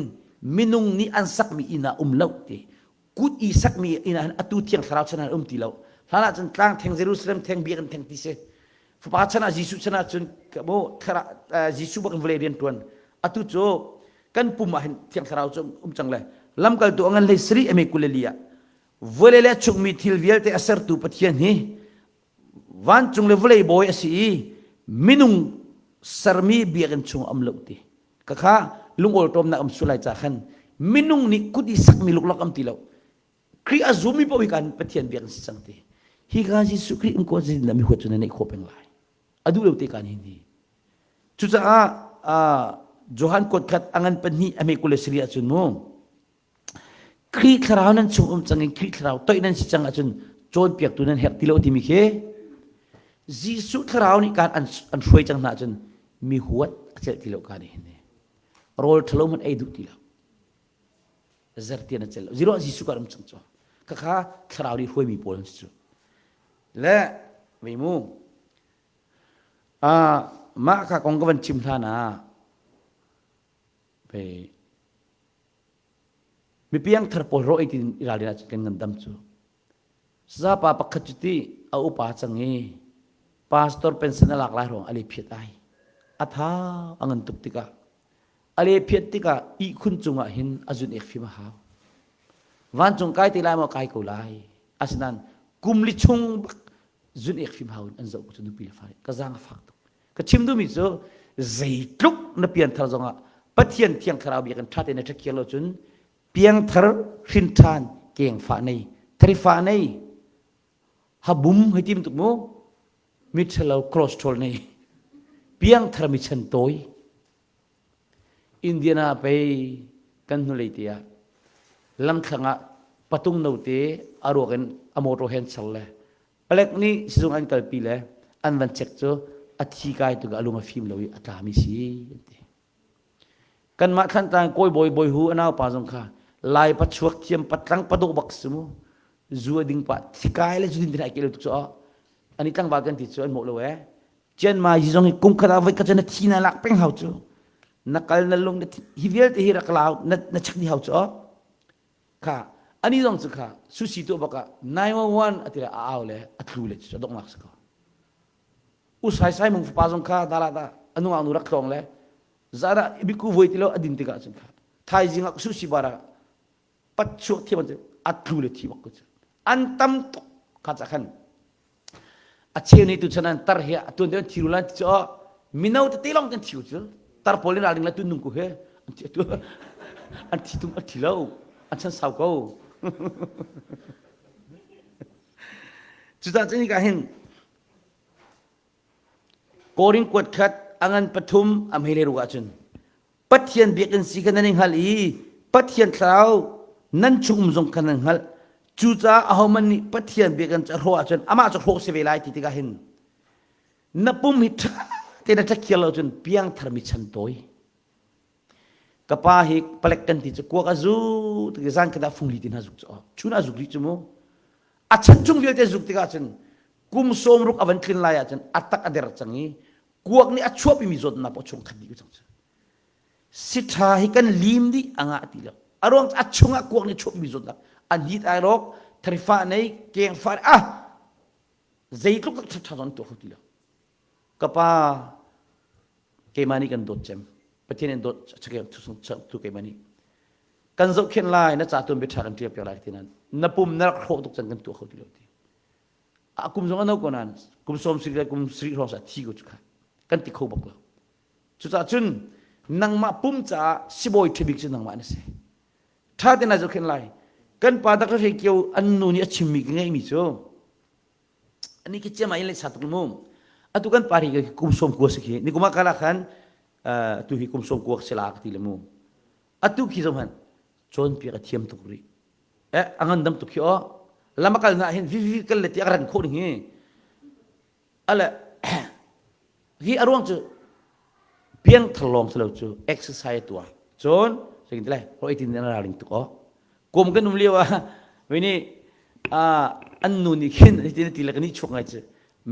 minung nih an sakmi inn ah um lo ti kut i sakmi inn ah hin atu thiang thlarau chan ah um ti lo hlan ah cun tlang theng Jerusalem theng biakinn theng ti si fapa chan ah Jesuh chan ah cun mu Jesuh bak in vawlei rian tuan atu cu kan pum ah hin thiang thlarau cu um cang le lamkaltu a ngan hlei sari ame kuleli ah vawlei le chungmi thil vialte a sertu Pathian hi vancung le vawlei bawi a si i minung sermi biakinn chung am lo ti ka kha lungawl ṭawmnak am sulai ca khan minung nih kut i sakmi luklak am ti lo Khrih a zummi paoh hi kan Pathian biak si cang ti hi ka Jesuh Khrih um ko zin mi huat cu na neih khawh peng lai a duh lo te kan hin hi cucaah Johan kuat khat angan pahnih a me kul le sari ahcun mu Khrih thlarau nan chung um cang in Khrih thlarau toih nan si cang ahcun cawnpiaktu nan herh ti lo timi khi Jesuh thlarau nih kan an, an hruai cang hna ahcun mi huat a celh ti lo ka nih hin rawl ṭhalo hmanh ei duh ti lo zertian a celh lo zero Jesuh kan um cang cu khakha thlarau nih hruaimi pawl an si cu le vei mu mah kha kong ka van chim hlan ah Pei mipiangthar pawl rawh ei tin i ralrin ahcun kan ngandam cu. Sazapa pakhat cu ti a upa cang i pastor pension a lak lai ruang a le phiat ai. A tha a ngan tuk tikah a le phiat tikah ihkhun cungah hin a zun ek fim a hau. Vancung kai te lai maw kai ko lai. Asinain kum li chung bak zun ek fim hau in an zoh cu nupi le fale ka zaang a fak tuk. Ka chim duhmi cu zeitluk na pianthar zongah Pathian thiang thlarau bia kan ṭha tein na ṭhakhiar lo cun piangthar hrinṭhan kengfah nei tharifa nei habum hei tim tuk mu miṭhalo cholesterol nei piangthar mi chan tawi Indiana pei kan hnulei te ah lamthlang ah patung note a ruak in a motor hen char le Palek nih sizung an kalpi le an van check cu a thi kai tuk a lung a fim lo i a tlami si an ti. Kanmah Thlantlang kawi bawi bawi hu a naupa zong kha lai pachuak thiam patlang padawh bak si mu zu a ding pah thikai le zu din tin ai ke lo tuk cu ani tlangval kan ti cu an mawh lo eh Chian Mai hi zong hi kum khat ah voi khat cu na thi na lak peng hau cu na kal na lung na hi vialte hi rak lau na na check dih hau cu kha ani zong cu kha sushi tuah bak ah 911 a ti le a au le a tlu le cu a donghnak si ko. U Sai Sai Mung fapa zong kha dala da anu nu rak tlawng le zara biku voi ti lo adin tikah cun kha thaizing ah su si bara pat chuak thiam an a tlu le thi bak ko cu an tam tuk kha ca khan a cheu nih tu chan an tar hi a tuan deuh an thi lan ti cu mino tete lawng kan thiu cu tar pawl in ralring la tun nung ku he an thi tu an thi tung an thi lo an chan sau ko cucah cun hika hin Korin kuat khat a ngan pathum a hmei le ruk ahcun Pathian biakinn si kha nan i hngalh i Pathian thlarau nan chung um zong kha nan hngalh. Cucaah ahohmanh nih Pathian biakinn cu a hrawh ahcun amah cu hrawh si ve lai ti tikah hin na pum hi ṭha tein a ṭakhiar lo cun piangtharmi chan tawi. Ka pa hi palek kan ti cu kuak a zu tik zan khat ah fungli ti hna zuk cu chun a zuk rih cu mu. A chan chung vialte zuk tikah cun kum sawmruk a van tlin lai ahcun a tak a der cang i kuak nih a chuahpimi zawtnak paoh chung khat dih cang cu. Si ṭha hi kan lim dih a ngah ti lo. A ruang a chungah kuak nih chuahpimi zawtnak an hit ai rawk tharifa nei kengfa ah zeitluk tak ṭha ṭha tuah kho ti lo. Ka pa keimah nih kan dawt cem. Pathian in dawt tu keimah nih kan zohkhenh lai na ca tuan bia ṭha kan ṭial piak lai ti nan na pum na rak hrawh tuk cang kan tuah kho ti lo ti. A kum zong a no ko nain kum sawm siri le kum siri hrawng sa thi ko cu kha kan ti kho bak lo. Cucaah cun nangmah pum caah sibawi ṭha bik cu nangmah na si. Ṭha tein na zohkhenh lai. Kan pa Dr. Hre Kio an nu nih a chimmi ka ngeihmi cu ani ki chiama in le sa tuk mu atu kan pari ka kum som kua si khi ni kuma kala khan tu hi kum som kua si la ka ti le mu atu khi zong han cawn piak a thiam tuk rih eh angan dam tuk khi o lama kal na hin vi vi kal le ti a ran kho ding hi ale hi a ruang cu piang thar lawng si lo cu exercise tuah cun zeitin ti lai hoi tin an ralring tuk o kum kan um lio ah we nih an nu nih khin hitin ti le kan i chuak ngai cu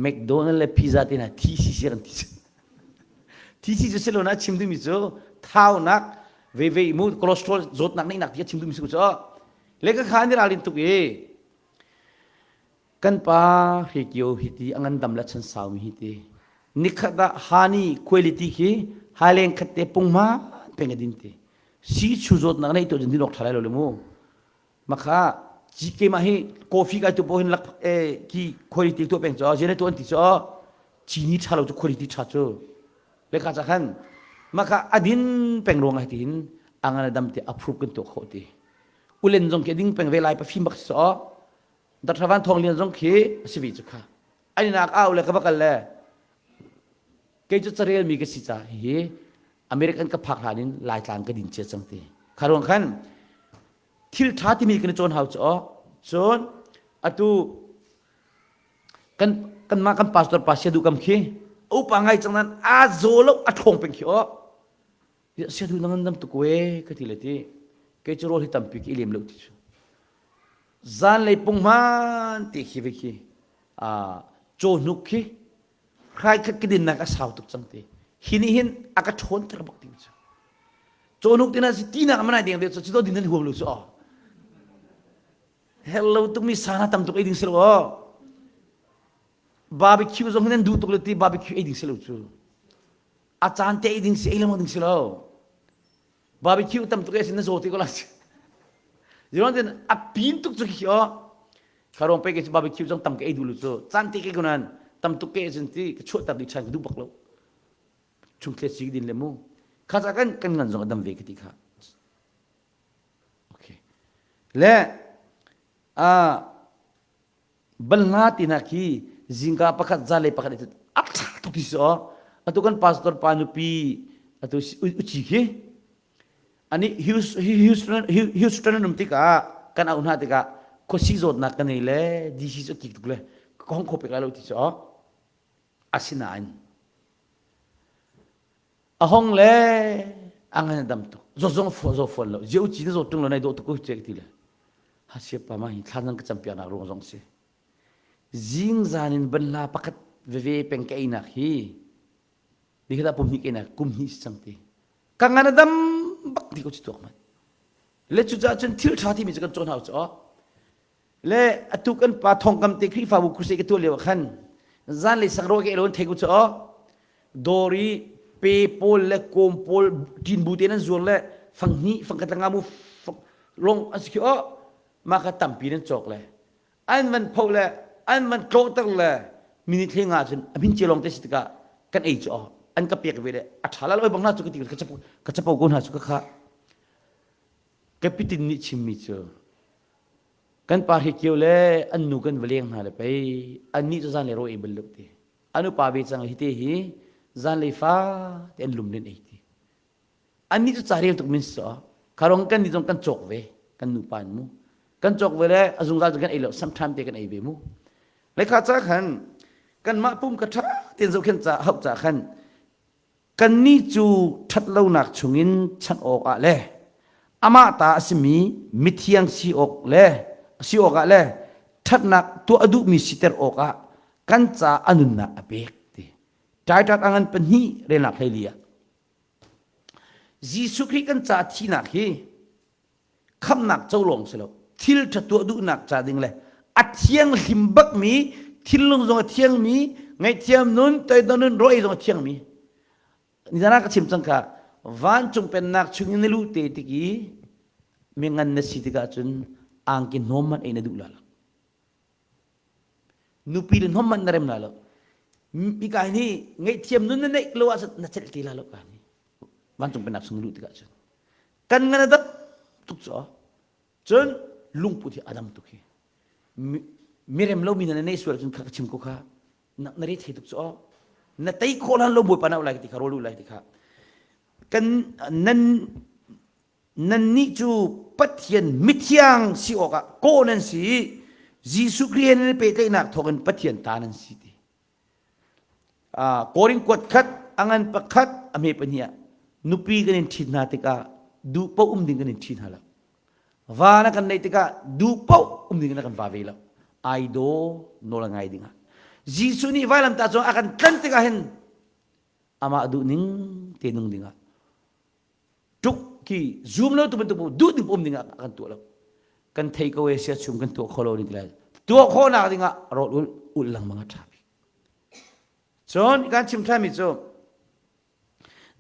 McDonald le pizza te hna TCC kan ti cu TC cu si lo na chim duhmi cu thaunak veve mu cholesterol zawtnak neihnak ti a chim duhmi si cu le ka kha an i ralrin tuk i Kan pa Hrekio hi ti a ngandam le chan saumi hi ti. Nikhat ah hani quality khi haileng khat te punghma peng a din ti. Si chu zawtnak nei to jin din ok tha lai lo le mu. Makha GK ma hi coffee kai tu po hin lak e ki quality to peng cho jene to an ti cho chini tha lo chu quality tha chu. Le ka cha khan makha adin peng ruang ai ti hin angan dam te approve kan to kho ti. Ulen zong ke ding peng ve lai pa fim bak so Dr. Van Thawng Lian zong khi a si ve cu kha. An inak au le ka va kal le kei cu carel mi ka si ca hi American ka phak hlan in Laitlang ka din cia cang ti. Kha ruang khan thil ṭha timi kan i cawn hau cu cun atu kan kanmah kan pastor pa sia duh kam khi upa ngai cang nan a zaw lo a ṭhawng peng khi aw sia duh na ngandam tuk we ka ti le ti kei cu rawl hi tampi ki i lem lo ti cu Zanlei punghman ti khi ve khi cawhnuk khi hraikhat ka dinnak a sau tuk cang ti. Hi nih hin a ka ṭhawnter bak ti cu. Cawhnuk tina si tinak manai deng deuh cu cu din nan huam lo cu aw. Hello tukmi sana tam tuk ei ding si lo aw. Barbecue zong hin nan duh tuk le ti barbecue ei ding si lo cu. A caan te ei ding si ei lengmang ding si lo. Barbecue tam tuk e sin na zaw ti ko la. Ziron tin a pin tuk cu khi o. Kharong pe ke chu barbecue zong tam ke ei du lu cu. Chan ti ke kunan tam tuk ke sin ti ka chuah tar di chan ka du bak lo. Chung tle si din le mu. Kha cha kan kan ngan zong adam ve ka ti kha. Okay. Le a Banhla ti hna khi zingka pakhat zanlei pakhat a ṭha tuk ti si aw. Atu kan pastor pa nupi atu uci khi ani Houston Houston an um tikah kan auh hna tikah khuasi zawtnak ka nei le DC cu kik tuk le ka hong kho pek lai lo ti si aw. Asinain a hong le a ngan a dam tuk zawt zong zaw fawn lo zia uci na zawt ṭung lo nai dawh tuk ko che ti le ha pa ma hi thla nan ka campiak nak ruang zong si zing zan in banhla pakhat veve peng ka einak hi ni kha pum hnih keinak kum hnih si cang ti ka ngan a dam bak ti ko chi tuak man le cu caah cun thil ṭha timi cu kan cawn hau cu le atu kan pa thongkam te Khrihfabu crusade ka tuah lio ah khan. Zanlei sang ro ke lo thei ku chu o. Dawr i pe pawl le kawm pawl ṭin bu te nan zuar le fang hnih fang khat le nga mu long an si khi o. Mah kha tampi nan cawk le an van pho le an van tlawhter le minute hlei nga cun a hmin cia lawng te si tikah kan ei cu an ka pek ve le a ṭha la lo bang hna cu ka ti ka capo ko hna cu ka kha ka pitin nih chimmi cu kan pa hri kio le an nu kan va leng hna le pei an nih cu zan le ro ei bal lo ti an upa ve cang hi te hi zan lei fa te an lum len ei ti Annih cu ca rel tuk min si kharong kan nih zong kan cawk ve kan nupa in mu kan cawk ve le a zungzal cu kan ei lo sometime te kan ei ve mu lekha ca khan kanmah pum ka ṭha ten zohkhen ca hauh ca khan kannih cu ṭhat lonak chungin chanh awk ah le amah ta a simi mithiang si awk le si awk ah le ṭhatnak tuah a duhmi siter awkah kan ca a nunnak a pek ti Titus a ngan pahnih relnak hleili ah Jesuh Khrih kan ca thihnak hi khamhnak co lawng si lo thil ṭha tuah duhnak ca ding le a thianghlim bakmi thinlung zong a thiangmi ngaihthiam nun toidor nun ro ei zong a thiangmi nizan ah ka chim cang kha vancung pennak chung in na luh te tik i mingan na si tikah cun angki hnawm man ei na duh la lo Nupi le hnawm man na rem la lo. Hika hi ngaihthiam nun na neih lo ahcun na celh ti la lo ka ni. Vancung pennak chung luh tikah cun kan ngan a dam tuk cu cun lungput hi a dam tuk hi. Mirem lomi na nei sual cun kha ka chim ko kha na na re thei tuk cu na tei khawh lan lo bawipa na lai ti kha rawl u lai ti kha kan nan Nannih cu Pathian mithiang si awkah kawh nan si i Jesuh Khrih he nan i pehtlaihnak thawngin Pathian ta nan si ti. Korin kuat khat, a ngan pakhat, a hme pahnih ah nupi kan in ṭhit hna tikah duh paoh um ding kan in ṭhi hna lo. Va na kan neih tikah duh paoh um ding na kan va ve lo. Ai daw nawl a ngai dingah. Jesuh nih vailamtah cung a kan tlan tikah hin amah duh ning te nung dingah tuk khi zoom lo tu bantuk duh ding um ding ah kan tuah lo kan thei ko e sia chum kan tuah kho lo ni lai tuah khawhnak ding ah rawl ul ul lengmang a ṭha bik cun kan chim ṭhanmi cu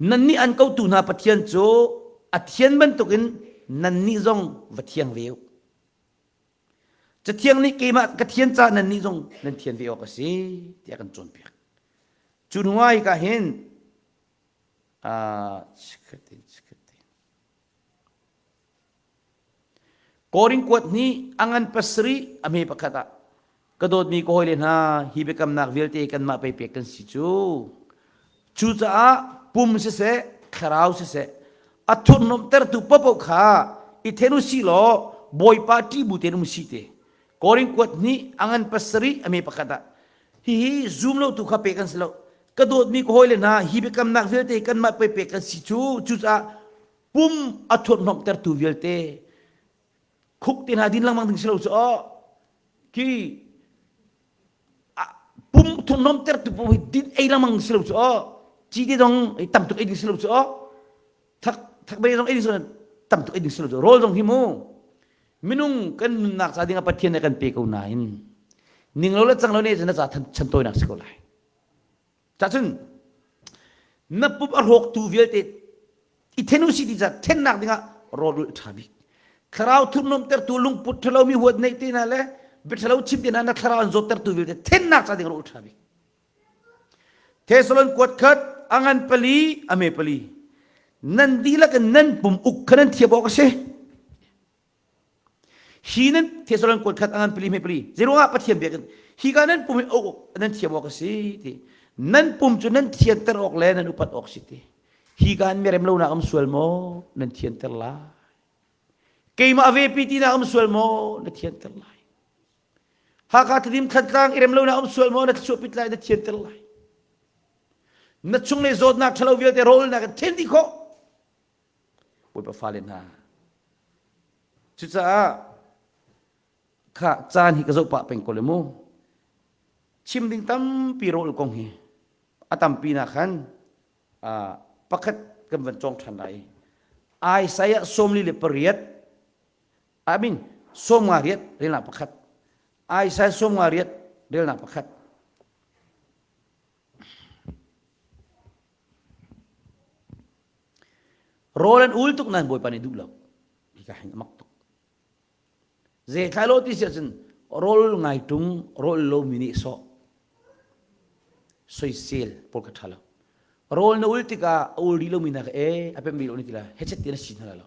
nannih an kotu hna Pathian cu a thian bantukin nannih zong va thiang ve u Cathiang nih keimah ka thian caah nannih zong nan thian ve awk a si tiah kan cawnpiak cu hnu ah hika hin Korin kuat nih a ngan pasarih a hme pakhat ah ka dawtmi ka hawile hna hi biakamnak vialte kanmah pei pek kan si cu. Cucaah pum siseh thlarau siseh a thurhnomhtertu paohpaoh kha i then u sih law Bawipa ṭih bu tein um sih te. Korin kuat nih a ngan pasarih a hme pakhat ah hihi zum lotu kha pek an si lo. Ka dawtmi ka hawile hna hi biakamnak vialte kanmah pei pek kan si cu cucaah pum a thurhnomhtertu vialte khuk te hna din lengmang ding si lo cu aw khi pum thurhnomhtertu paoh hi din ei lengmang si lo cu aw ci te zong tam tuk ei ding si lo cu aw thak thak bei zong ei ding si lo tam tuk ei ding si lo cu rawl zong hi mu minung kan nunnak ca ding ah Pathian nih kan pe ko nain ning lo le cang lo ne na ca chantawinak si ko lai Cacun na pum a hrawktu vialte i then u si ti ca thennak dingah rawl ulh ṭha bik. Thlarau thurhnawmtertu lungput ṭhalomi huat neih te hna le biaṭhalo chim te hna na thlarau an zawttertu vialte thennak ca ding rawl ṭha bik. Thesalon kuat khat a ngan pali a me pali nan dihlak in nan pum uk kha nan thiam awk a si. Hi nan Thessalon kuat khat angan pali hme pali zeiruangah Pathian biakinn hi ka nan pum hi nan thiam awk a si ti nan pum cu nan thianter awk le nan upat awk si ti hi ka an merem lonak am sual maw nan thianter lai keimah ve pi ti nak am sual maw na thianter lai Hakha Tedim Thantlang i rem lonak am sual maw na chuahpit lai na thianter lai na chung le zawtnak ṭhalo vialte rawlnak in then dih khawh Bawipa fale hna. Cucaah kha caan hi ka zoh pah peng ko le mu. Chim ding tampi rawl kong hi a tampi nak khan pakhat kan van cawng ṭhan lai. Isaiah 48 I mean 58 relnak pakhat. Isaiah 58 relnak pakhat. Rawl an ul tuk nain Bawipa nih duh lo. Hika hin a mak tuk. Zei thlai lo ti si ahcun rawl ngai ṭung rawl lomi nih sawh soisel pawl kha ṭha lo. Rawl na ul tikah a ul rih lomi hna kha ee a pemh rih lo ni ti la hechet ti na si hna lo.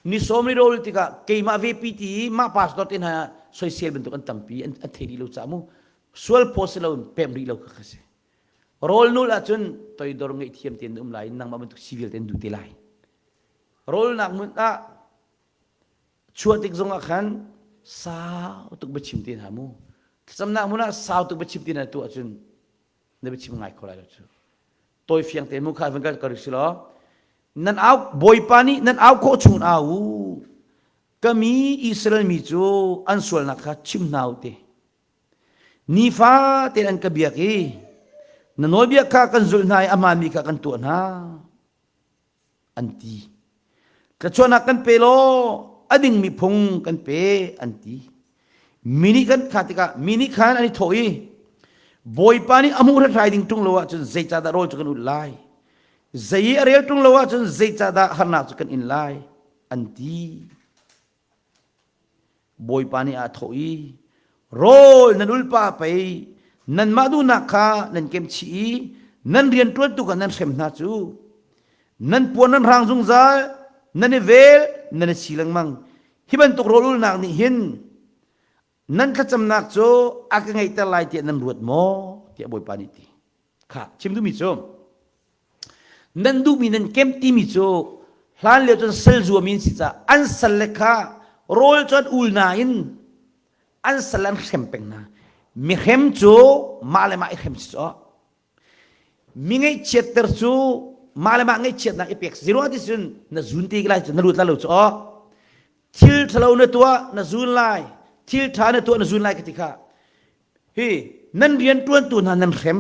Ni sawm ni rawl tikah keimah ve pi ti mah pastor te hna soisel bantuk an tampi an thei rih lo caah mu sual phaw si lo in pemh rih lo kha kha si. Rawl nul ahcun toidor ngaihthiam tein um lai nangmah bantuk si vialte an duh te lai. Rawlnak hmun ah Chuah tik zongah khan sau tuk biachim te hna mu. Thlacamnak hmun ah sau tuk biachim te hna tuah cun na biachim ngai kho lai lo cu. Tawi fiang te mu kha van kal ka si law nan au Bawipa nih nan au khawh chung au u. Ka mi Israel mi cu an sualnak kha chim hna u te. Nifa tein an ka biak i na nawlbia kha kan zulh hna i a hmaanmi kha kan tuah hna. an ti. Thlachuahnak kan pe law a dingmi phung kan pe an ti. Mi nih kan kha tikah mi nih khan an i thawh i Bawipa nih a hmuh hrathlai ding ṭung lo ahcun zeicahdah rawl cu kan ulh lai? Zei i a rel ṭung lo ahcun zeicahdah harnak cu kan in lai? an ti. Bawipa nih aa thawh i, Rawl nan ulpa pei nanmah duhnak kha nan kemchih i nan rianṭuantu kha nan hrem hna cu. Nan puan nan hrang zungzal, nan i vel, nan i si lengmang. Hi bantuk rawl ulnak nih hin nan thlacamnak cu a ka ngeihter lai tiah nan ruat maw? tiah Bawipa nih ti. Kha chim duhmi cu nan duhmi nan kem timi cu hlan lio cun sal zuami an si caah an sal le kha rawl cu an ul nain an sal an hrem peng hna. Mi hrem cu mah le mah i hrem si cu mi ngaihchiatter cu mah le mah ngaihchiatnak i pek si ruah ti cun na zun te lai cu na lut lai lo cu aw thil ṭhalo na tuah na zun lai thil ṭha na tuah na zun lai ka ti kha Hi nan rianṭuantu hna nan hrem,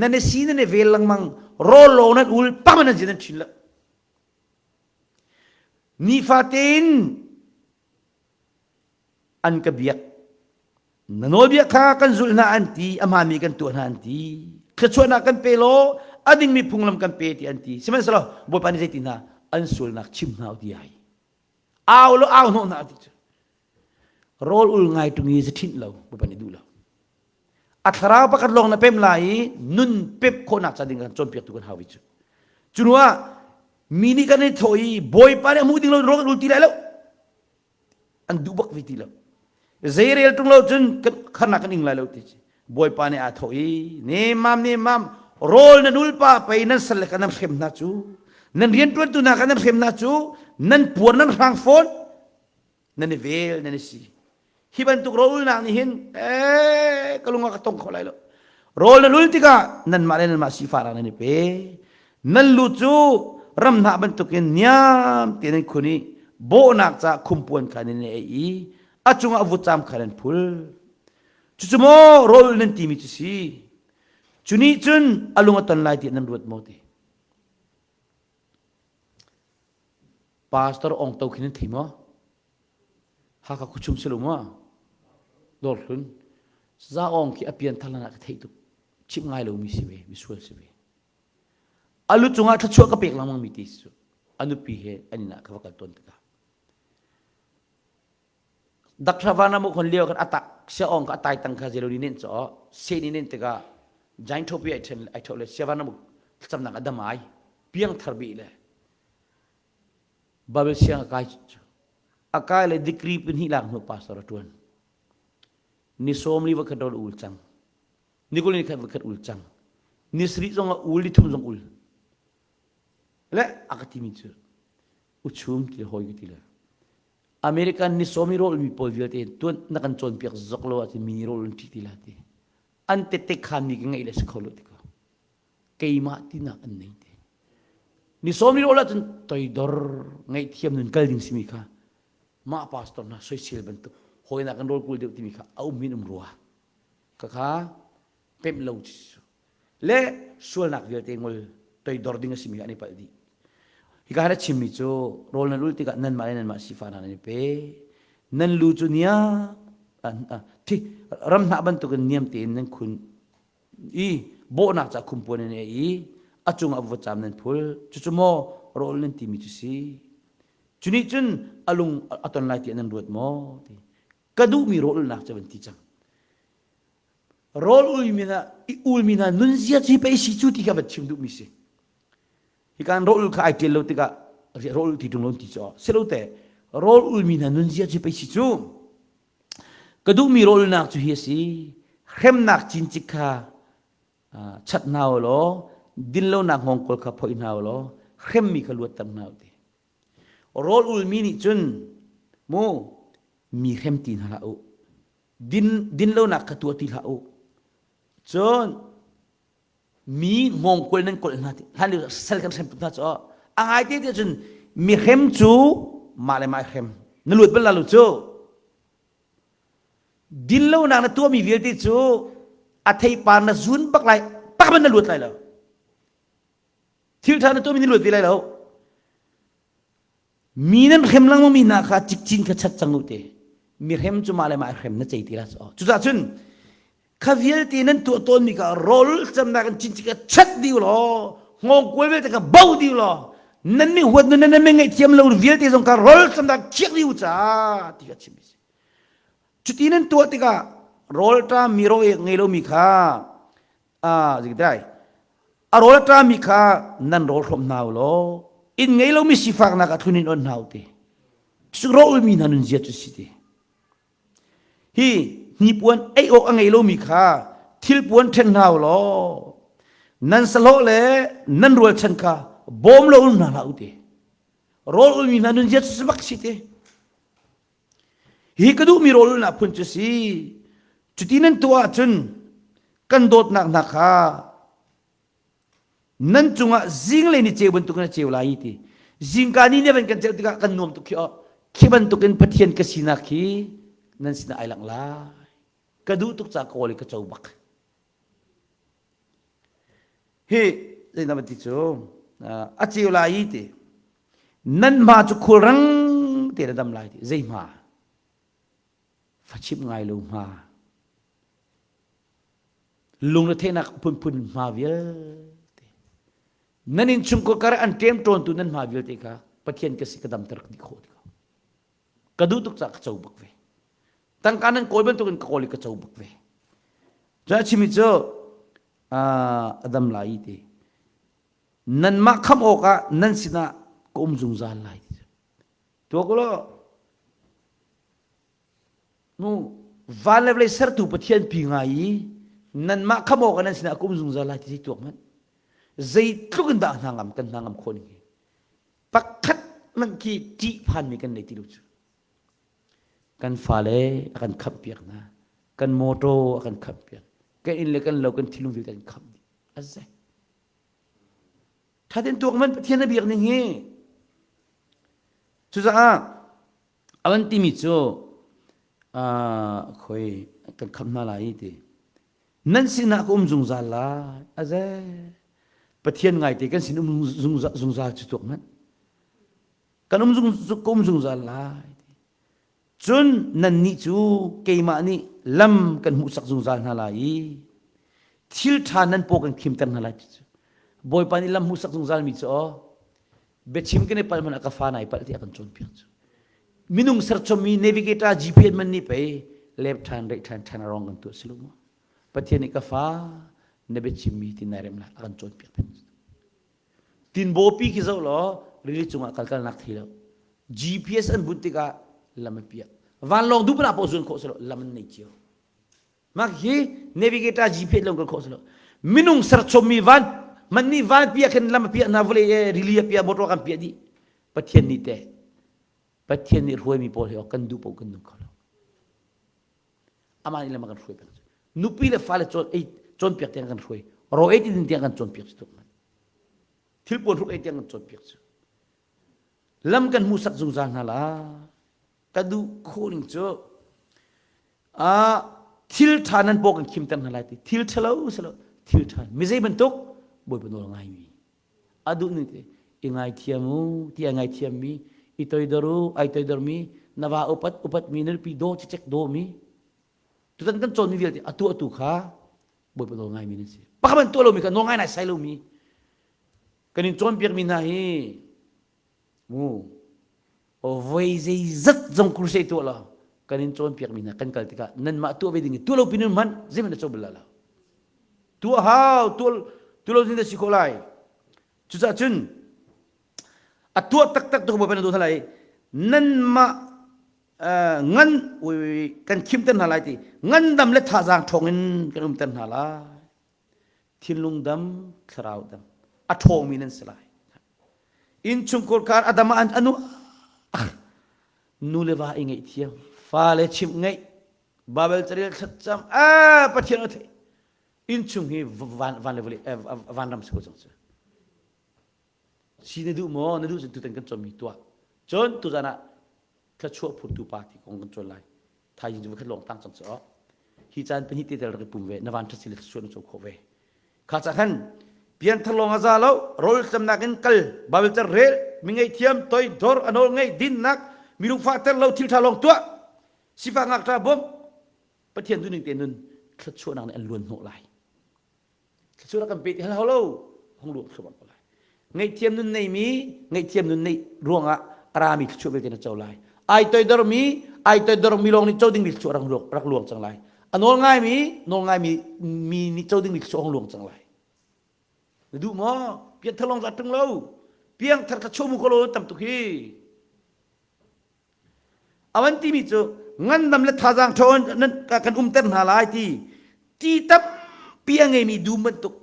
nan i si nan i vel lengmang, rawl lawng nan ul, pam nan zin nan ṭhin lo. Nifatein an ka biak. Na nawlbia kha kan zulh hna an ti, a hmaanmi kan tuah hna an ti. Thluachuahnak kan pe law, a dingmi phunglam kan pe ti an ti. Sihmanhsehlaw Bawipa nih zeiti hna an sualnak chim hna u ti ai. Au lo au hnawh hna ti cu. Rawl ul ngai ṭung i zaṭhinh lo Bawipa nih duh lo. A thlarau pakhat lawng na pem lai i nun pemh khawhnak ca ding kan cawnpiaktu kan hau i cu. Cu hnu ah mi nih kan i thawh i Bawipa nih a hmuh ding lo rawl kan ul ti lai lo. An duh bak ve ti lo. Zei rel ṭung lo cun kan kharnak kan ing lai lo ti ci. Bawipa nih aa thawh i nemam nemam rawl nan ulpa pei nan sal le ka nan hrem hna cu nan rianṭuantu hna ka nan hrem hna cu nan puar nan hrang fawn nan i vel nan i si hi bantuk rawlulnak nih hin ee ka lung ah ka tong kho lai lo rawl nan ul tikah nanmah le nanmah sifahnak nan i pe nan lu cu ram hnah bantukin niam te nan khun i bawhnak ca khumpuan kha nan i ei i a cungah vutcam kha nan phul cucu maw rawl nan timi cu si cu nih cun a lung a ton lai tiah nan ruat maw ti Pastor Ong To khi nan thei maw? Hakha khuachung si lo maw? Dawrhlun. Za Ong khi a pian thar ah ka theih tuk. Chimh ngai lomi si ve, misual si ve. A lu cungah thluachuah ka pek lengmang mi ti cu a nupi he an inn ah ka va kal tawn tikah. Dakthla van amu khon lio kan atak sia ong ka atai tang kha zelo ni nen cho se ni nen tikah jain thopi ai then ai tho le sia van amu thlacamnak a dam ai piang thar bi le Bible siang a kai a kai le degree pin hi lak hnu pastor a tuan ni sawm li vakhat dol ul cang ni kul ni khat vakhat ul cang ni sri zong a ul ni thum zong ul le a ka timi cu uchum ti hoi ka ti le American ni sawmi rawl mi pawl vialte tuan na kan cawnpiak zok lo ahcun mi rawl an ṭih ti la ti an tette khan mi ka ngeih le si kho lo ti ko keimah tinak an nei ti ni sawmi rawl ahcun toidor ngaihthiam nun kal ding simi kha mah pastor hna soisel bantuk hawinak kan rawl kul deuh timi kha a um in um rua ka kha pemh lo le sualnak vialte ngol toidor ding a simi an i palh dih. Hika han a chimmi cu rawl nan ul tikah nanmah le nanmah sifahnak nan i pe. Nan lu cu nia thi ram hnah bantukin niam tein nan khun i bawhnak ca khumpuan nan ei i a cungah vutcam nan phul. Cucu maw rawl nan timi cu si. Cu nih cun a lung a ton lai tiah nan ruat maw? Ti. Ka duhmi rawl ulnak cu van ti cang. Rawl ulmi hna i ulmi hna nunzia cu hi pei si cu ti kha van chim duhmi si. Hi kan rawl ul kha ai ṭial lo tikah rawl ul ti ṭung lo ti cu silo te rawl ulmi hna nunzia cu pei si cu. Ka duhmi rawl ulnak cu hi a si. Hremnak cincik kha chat hna u law dinlonak hngawngkawl kha phoih hna u law hremmi kha luatter hna u ti. Rawl ulmi nih cun mu mi hrem ti hna hlah u. Din dinlonak kha tuah ti hlah u. Cun mi hngawngkual nan kolh hna ti hlan lio sal kan hrem tuk hna cu a ngai te te cun mi hrem cu mah le mah hrem na luat bal la lo cu Dinlonak na tuahmi vialte cu a theipar na zun bak lai, pak man na luat lai lo. Thil ṭha na tuahmi na luat ve lai lo. Mi nan hrem lengmang mi hna kha cikcin kha chat cang u te. Mi hrem cu mah le mah hrem na cei ti la cu. Cucaah cun kha vialte nan tuah tawnmi kha rawl camnak in cincik kha chat dih u law hngawngkual vialte kha bo dih u law nan mi huat nu nan mi ngaihthiam lo vialte zong kha rawl camnak khiak dih u ca ti kha chim si. Cuti nan tuah tikah rawlṭam mi rawl ngei lomi kha dai a rawl a ṭammi kha nan rawl hrawm hna u law inn ngei lomi sifaknak ah thlun in on hna u ti. Cu rawlmi hna nunzia cu si ti. Hi hnipuan ei awk a ngei lomi kha thilpuan ṭhen hna u law nan sahlawh le nan rualchan kha bawm lo um hna hlah u ti. Rawl ulmi hna nunzia cu bak si ti. Hi ka duhmi rawl ulnak phun cu si. Cuti nan tuah ahcun kan dawtnak hna kha nan cungah zinglei ni ceu bantukin a ceu lai ti. Zingka ni nih van kan ceu tikah kan nuam tuk khi oh. Khi bantukin Pathian ka sinak hi nan sinah ai langh lai. Ka duh tuk ca kawl i ka co bak. Hi zeidah ti cu a ceu lai i ti. Nan hma cu khulrang te na dam lai ti. Zei hma? Fachimh ngai lo hma. Lungretheihnak phunphun hma vialte. Nan innchungkhar kar an ṭemṭawntu nan hma vialte kha Pathian ka si ka damter dih khawh ti ko. Ka duh tuk caah ka co bak ve. Tangka nan kawl bantukin ka kawl i ka co bak ve. Cun a chimmi cu a dam lai i ti. Nanmah khamh awkah nan sinah ka um zungzal lai ti. Tuak ulaw nu van le vawlei sertu Pathian pi ngai i nanmah khamh awkah nan sinah ka um zungzal lai ti si tuak hmanh. Zeitluk in dah hna ngam kan hna ngam khawh ning hi. Pakhat hmanh khi ṭih phanmi kan nei ti lo cu. Kan fale a kan khamhpiak hna. Kan motor a kan khamhpiak. Kan inn le kan lo kan thinlung vialte an khamh dih. A zai. Thatin tuak man Pathian a biak ning hi. Cucaah a van timi cu khoi kan khamh hna lai ti. Nan sinah ka um zungzal lai. A zai. Pathian ngaite kan sin um zungzal cu tuak hmanh. Kan um ka um zungzal lai. Cun nannih cu keimah nih lam kan hmuhsak zungzal hna lai i thil ṭha nan paw kan khimter hna lai ti cu Bawipa nih lam hmuhsak zungzalmi cu aw biachim kan i palh hmanh ah ka fa nai palh tiah kan cawnpiak cu minung serchommi navigator GPS man nih pei lep ṭhan reih ṭhan ṭhan a rong kan tuah si lo maw Pathian nih ka fa na biachimmi ti nai rem lai a kan cawnpiak peng Tinbawpi khi zoh law rili cungah kalkalnak thei lo. GPS an bunh tikah lam a piah. Vanlawng duh paoh zuan khawh si lo, lam an nei cio. Mah hi navigator GPS lawng kal khawh si lo. Minung serchommi van man nih van piah khin lam a piah hna vawlei rili a piah motor kan piah dih. Pathian nih teh Pathian nih hruaimi pawl hi kan duh paoh kan nung kho lo. Amah nih lam a kan hruai peng. Nupi le fale cawn ei cawnpiak tiang kan hruai. Ro ei ti ding tiang kan cawnpiak si tuk. Thilpuan hruk ei tiang kan cawnpiak cu. Lam kan hmuhsak zungzal hna la. Ka duh khawh ning cu a thil ṭha nan paw kan khimter hna lai ti. Thil ṭhalo silo thil ṭha mi zei bantuk Bawipa nawl ngaimi. A duh ning te i ngaithiam u ti ai ngaithiammi i toidor u ai toidormi na va upat upatmi na nupi daw cicek dawmi tutan kan cawnmi vialte atu atu kha Bawipa nawl ngaimi nan si. Pakhat man tuah lomi kha nawl ngai nai sai lomi kan in cawnpiakmi hna hi. Mu voi zeizat zong crusade tuah law kan in cawnpiak mi hna kan kal tikah nanmah tuah ve ding i tuah lo pin hmanh zeihmanh na co bal lo. Tuah hau tuah tu lo na si khawh lai. Cucaah cun a tuah taktak tu Bawipa na duh hna lai. Nanmah ngan kan khimter hna lai ti ngandam le thazaang ṭhawng in kan umter hna lai. Thinlung dam, thlarau dam. A ṭhawngmi nan si lai. Innchungkhar kar a dam ah an anu nu le va i ngeih thiam, fale chimh ngeih, Babel carel thlacam, a Pathian a theih. Innchung hi van van le vawlei vanram si ko cang cu. Si na duh maw? Na duh cun tutan kan cawnmi tuah. Cun tuzan ah thluachuah phurtu pa ti kong kan cawn lai. Thaizing cu voikhat lawng tang cang cu. Hi caan pahnih te tel rak i pum ve. Na van ṭhat si le thluachuah na co khawh ve. Kha ca khan pianthar lawng a za lo, rawl tlamnak in kal, Bible car rel, mi ngaihthiam, toi, dor, a nawl ngaih, dinnak, mi lungfah ter lo, thil ṭha lawng tuah, sifak ngakṭah bawmh, Pathian duhning te nun thluachuahnak nih an luan hnawh lai. Thluachuahnak kan pe ti hal hau lo, hung luang thluahmah ko lai. Ngaihthiam nun neimi, ngaihthiam nun neih ruangah a rami thluachuah vialte na co lai. Ai toidormi, ai toidormi lawng nih co dingmi thluachuah rak luang, rak luang cang lai. A nawl ngaimi, nawl ngaimi mi nih co dingmi thluachuah hung luang cang lai. Na duh maw? Pianthar lawng za ṭung lo. Piangthar thluachuah mu ko lo tam tuk hi. A van timi cu ngandam le thazaang ṭhawn kan umter hna lai ti ti tampi a ngeimi dum bantuk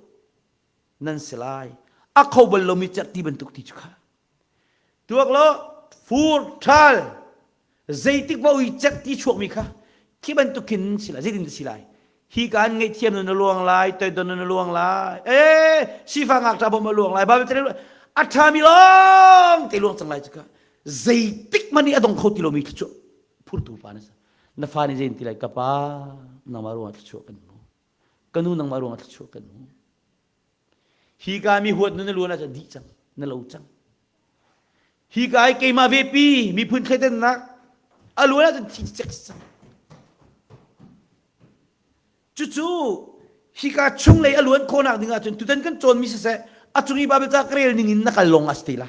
nan si lai. A kho bal lomi cerhti bantuk ti cu kha. Tuak law fur ṭhal zeitik paoh i cerhti chuakmi kha khi bantuk khin si lai. Zeitin si lai? Hi ka an ngaihthiam nun a luang lai, toidon nun a luang lai. Eh, sifak ngakṭah bawm a luang lai. Bible a ṭhami lawng te luang cang lai cu kha. Zeitik hmanh i a dong kho ti lomi thluachuah phurtu pa na si. Na fa nih zei ti lai ka pa nangmah ruangah thluachuah kan hmu. Ka nu nangmah ruangah thluachuah kan hmu. Hi ka mi huat nu na luan ahcun dih cang, na lo cang. Hi ka i keimah vepi miphun thleidannak a luan ahcun thi cek cang. Cucu hika chunglei a luan khawhnak ding ahcun tutan kan cawnmi siseh a cung i Bible ca ka rel ning in na kal lawng ah si te la.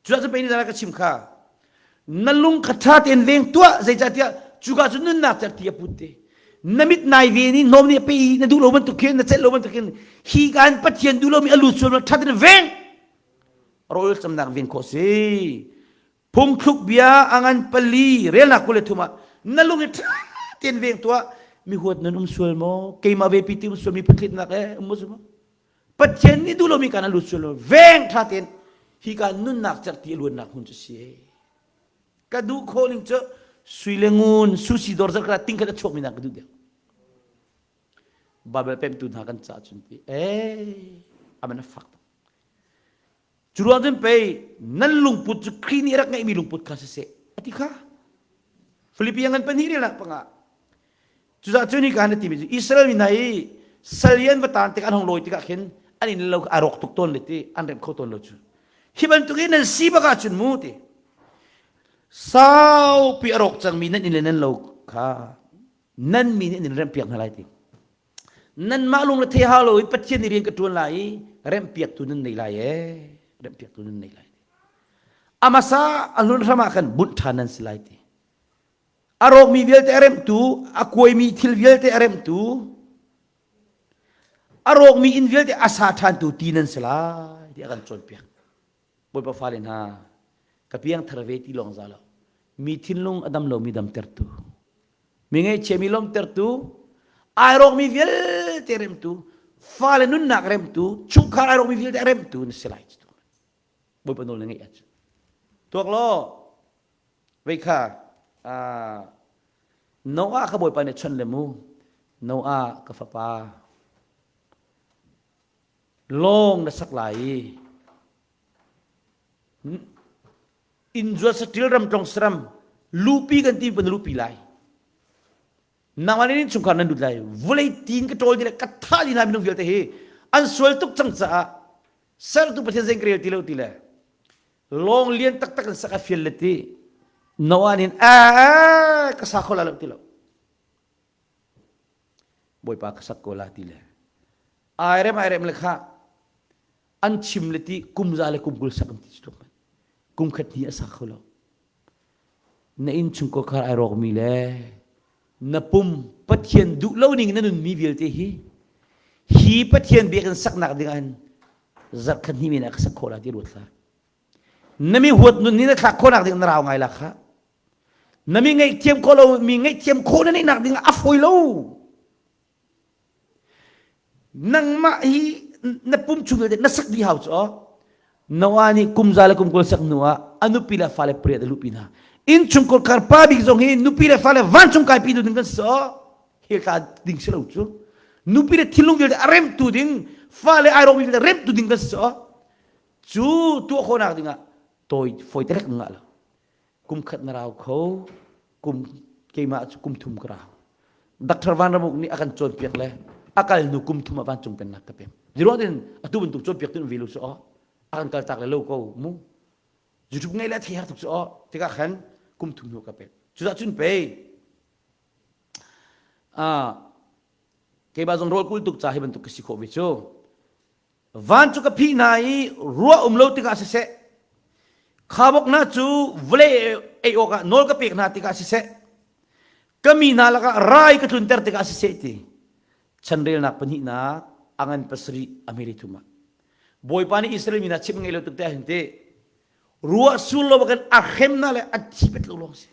Cuah cu pei nih ka chim kha. Na lung kha ṭha tein veng tuah zeicahtiah cuka cu nunnak cerhti a put te. Na mit nai ve ni hnawm nih a pe i na duh lo bantuk khin na celh lo bantuk khin hi kan Pathian duh lomi a lut sual ṭha tein veng. Rawl camnak ven khawh si. Phungthluk bia a ngan pali relnak 23 ah na lung i ṭha tein veng tuah mi huat nan um sual maw keimah ve pi ti um sual mi phunthletnak eh um maw su maw Pathian nih duh lomi kan a lut sual lo veng ṭha tein hi ka nunnak cerhti a luannak hmun cu si ka duh khawh ning cu sui le ngun susi dawr zarh kha ting khat a chuakmi nak ka duh deuh Bible pemtu hna kan ca cun ti eh aman a fak Cu ruang cun pei nan lungput cu Khrih nih a rak ngeihmi lungput kha siseh a ti kha. Filipi ngan pahnih relnak panga. Cucaah cu ni ka na timi cu Israel mi hna i sal i an va taan tik an hong lawi tikah khin an inn lo a rawk tuk tawn le ti an remh kho tawn lo cu. Hi bantuk in nan si bak ahcun mu ti saupi a rawk cangmi nan inn le nan lo kha nan mi nih an in remhpiak hna lai ti. Nanmah lung le thei hau lo i Pathian nih rian ka ṭuan lai i remhpiaktu nan nei lai ee remhpiaktu nan nei lai a hmasa a hlun hram ah khan bunh ṭhan nan si lai ti a rawkmi vialte a remhtu a kuaimi thil vialte a remhtu a rawkmi inn vialte a sa ṭhantu ti nan si lai ti a kan cawnpiak Bawipa fale hna ka piangthar ve ti lawng za lo mi thinlung a dam lomi damtertu mi ngaihchia mi lawmtertu ai rawkmi vialte remtu fale nunnak remtu chungkhar ai rawkmi vialte remtu na si lai Bawipa nawl na ngeih ahcun tuak law vei kha Noah kha Bawipa nih chon le mu Noah ka fapa lawng na sak lai i inn zuat saṭil ram tlong saram lupi kan ti pan lupi lai nangmah nih chungkhar nan lut lai vulei tin ka ṭawl ti le ka thah dih hna minung vialte hi an sual tuk cang caah sertu Pathian zein ka rel ti lo ti le lawng lian taktak in sak a fial le ti Noah nin a ka sa kho la lo ti lo Bawipa ka sak ko la ti le ai rem ai rem le kha. An chim le ti kum za le kum 20 sak an ti cu tuk kum khat hnih a sak kho lo. Na inn chungkhar ai rawkmi le na pum Pathian duh lo ning na nunmi vialte hi hi Pathian biakinn saknak ding ah hin zarh khat hnih men ah ka sak khawh la ti ruat hlah. Na mi huat nun hi na thlak khawhnak ding na rau ngai la kha. Na mi ngaihthiam khawh lo mi ngaihthiam khawh na neihnak ding ah a fawi lo. Nangmah hi na pum chung vialte na sak dih hau cu aw. Noah nih kum za le kum 20 sak hnu ah a nupi le fale pariat a luhpi hna. Innchungkhar khar pa bik zong hi nupi le fale vancung kaipi tu ding kan si aw. Hell tla ding si lo cu. Nupi le thinlung vialte a remtu ding, fale ai rawkmi vialte remtu ding kan si aw. Cu tuah khawhnak ding ah tawi fawi terek ngah lo. Kum khat na rau kho, kum keimah cu kum thum ka rau. Dr. Van Ramuk nih a kan cawnpiak le a kal hnu kum thum ah vancung pennak ka pem. Ziruang tin atu bantuk cawnpiak tu ve lo su aw. A kan kal tak le lo ko mu. YouTube ngei le thei har tuk su aw. Tikah khan kum thum hnu ka pek. Cudah cun pe ah keimah zong rawl kul tuk ca hi bantuk ka si khawh ve cu. Van cu ka phih hna i ruah um lo tikah siseh, khabok hna cu vawlei ei awkah nawl ka pek hna tikah siseh, ka mi hna lakah rai ka tlunter tikah siseh ti chanrelnak pahnihnak a ngan pasarih a hmeli thum ah Bawipa nih Israel mi hna chimh ngei lo tuk te ahhin ti ruah sur lo kan a hrem hna le an thi pet lo lawng si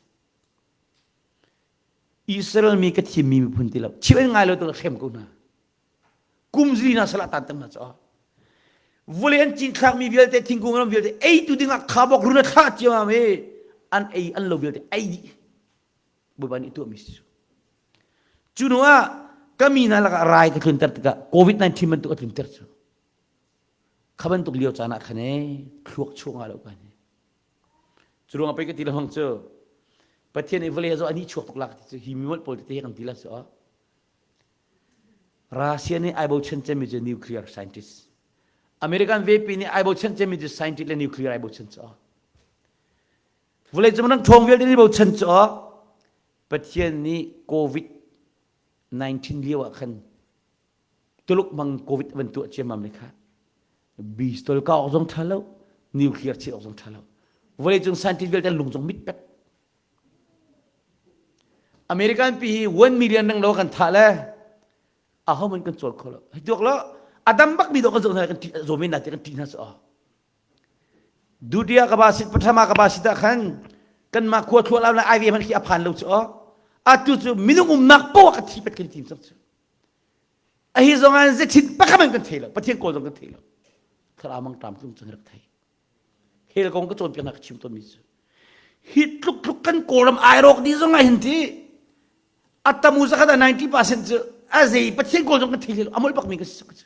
Israel mi ka thimmi miphun ti lo chimh an ngai lo tu hrem ko hna Kum zili na salah tan tam na cho. Vawlei an cinthlak mi vialte thingkung ram vialte ei tu dingah khabok run a thlah cio me an ei an lo vialte ei dih. Bawipa nih tuah mi si. Cu hnu ah ka mi hna lakah rai ka tlunter tikah COVID-19 bantuk a tlunter cu. Kha bantuk lio caan ah khan ee thluak chuak nga lo kan. Cu ruangah pei ka ti lengmang cu Pathian i vawlei zo ani chuak tuk lak ti cu hi mi molh pawl tete kan ti la su. Russia nih ai bochan cemmi cu nuclear scientist. American VP nih ai bochan cemmi cu scientist le nuclear ai bochan cu. Vawleicung ram ṭhawng vialte nih bochan cu. Pathian nih COVID-19 lio ah khan Tuluk hmang COVID van tuah ciammam le kha bistol ka awk zong ṭha lo, nuclear chih awk zong ṭha lo. Vawleicung scientist vialte lung zong mit pet. American pi hi 1 million reng lo kan thah le aho man kan cawl kho lo. Hei tuak lo a dam bak mi do kan zoh hna kan zawm na ti kan ṭih hna su. Dutia ka ba sit pathama ka ba sit ah khan kan mah khua thluah lam le IV hman khi a phan lo chu. Atu cu minung umnak poah ka thi pet kan tim cang cu. A hi zong an zechin pakhat man kan thei lo. Pathian kawl zong kan thei lo. Thlarau mang tam tlung cang rak thei. Hell kong ka cawnpiak hna ka chim tawnmi cu hi tluk tluk kan Kawlram ai rawk dih zong ah hin ti a tamu zakhat ah 90% cu a zei Pathian kawl zong kan thei lo a molh bakmi kan si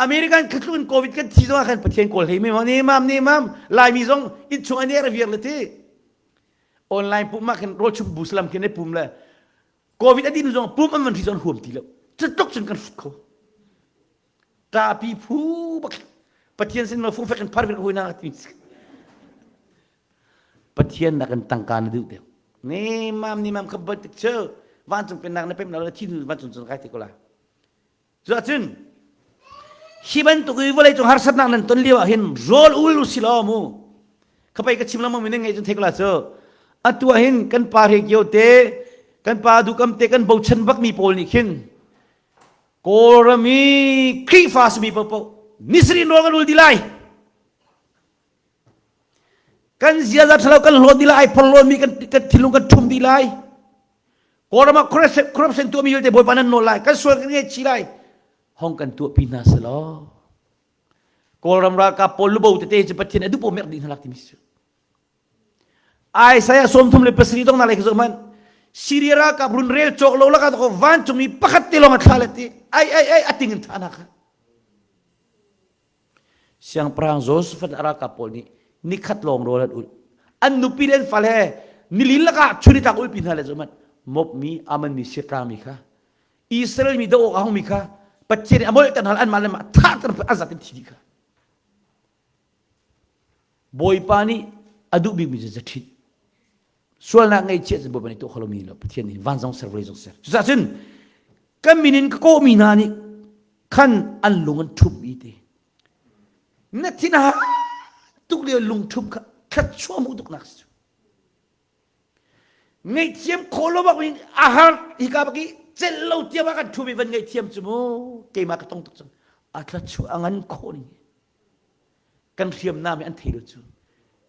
American khatluk in COVID kan thi zong ah khan Pathian kawl hlei mi ne mam ne mam Laimi zong inn chung an er viar le ti online pum ah khin rawl chum bu salam khin ne pum le COVID a din zong pum an van thi zong huam ti lo cu tluk cun kan hrut kho Ṭapi phu bak Pathian sin ma fungfek in phar vir hui na ti Pathian nak in tangka na duh deuh ne mam ni mam kha bat chu vancung pennak na pem na thi vancung cun kai te ko la cu ahcun hi bantuk i vawlei cung harsatnak nan ton lio ah hin rawl ul u si law mu khapai ka chim lengmang mi nan ngeih cun thei ko la cu atu ah hin kan pa he kio te kan pa dukam te kan bochan bak mi pawl nih khin Kawlram i Khrihfa simi paohpaoh nisarih nawl kan ul dih lai. Kan ziaza ṭhalo kan hlawt dih lai, ai phorhlawnmi kan, kan thinlung kan ṭhum dih lai. Kawlram ah corruption tuahmi vialte Bawipa nan nawl lai, kan sual kan ngaihchih lai. Hong kan tuahpi hna selaw. Kawlram ralkap pawl lubo tete cu Pathian a duh paoh merh dih hna lak timi si. Isaiah 37 donghnak lei khi zoh hmanh. Syria ralkap run rel cawk lo lakah ko vancungmi pakhat te lawng a thla le ti ai ai ai a ting in thah hna kha. Siangpahrang Joseph a ralkap pawl nih nikhat lawng rawl an ulh. An nupi le an fale he nilin lakah chun tlak ulpi hna le zoh hmanh. Mop mi aman mi siatlang mi kha Israel mi do awk a hong mi kha Pathian nih a molh ter hna anmah le mah thah ter a zat in thi dih kha. Bawipa nih a duh bikmi cu zaṭhit. Sualnak ngaihchiah cu Bawipa nih tuah kho lomi lo Pathian nih van zong ser vawlei zong ser. Cucaah cun kan min in ka kawhmi hna nih khan an lung an ṭhumh i ti. Na thin a tuk lio lungṭhum kha thluachuah hmuh tuknak si cu. Ngaihthiam khawh lo bak in a har hika bak i celh lo tiang ah kan ṭhum i van ngaihthiam cu mu keimah ka tong tuk cang. A thluachuah a ngan khawh ning kan hriamnam hi an thei lo cu.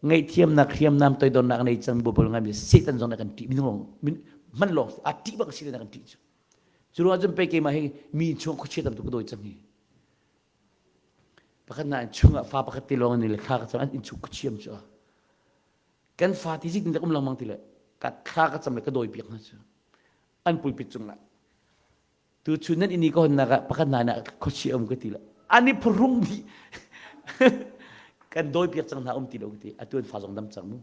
Ngaihthiamnak hriamnam toidornak nei cang bubul ngai mi Satan zong nih kan ṭih minung lawng hman lawng a ṭih bak si le kan ṭih cu. Cu ruangah cun pei keimah hi mi chung khuachia tam tuk ka dawi cang hi. Pakhat na chungah fa pakhat te lawng in le thla ka cam an inn chung khuachiam cu. Kan fa ti zik dak um lengmang ti le ka thla ka cam le ka dawi piak hna cu. An pulpit cungah tu chun nan ini ka honnak ah pakhat na na khuachia um ka ti le an i phurung dih kan dawi piak cang hna um ti lo ka ti atu an fa zong dam cang mu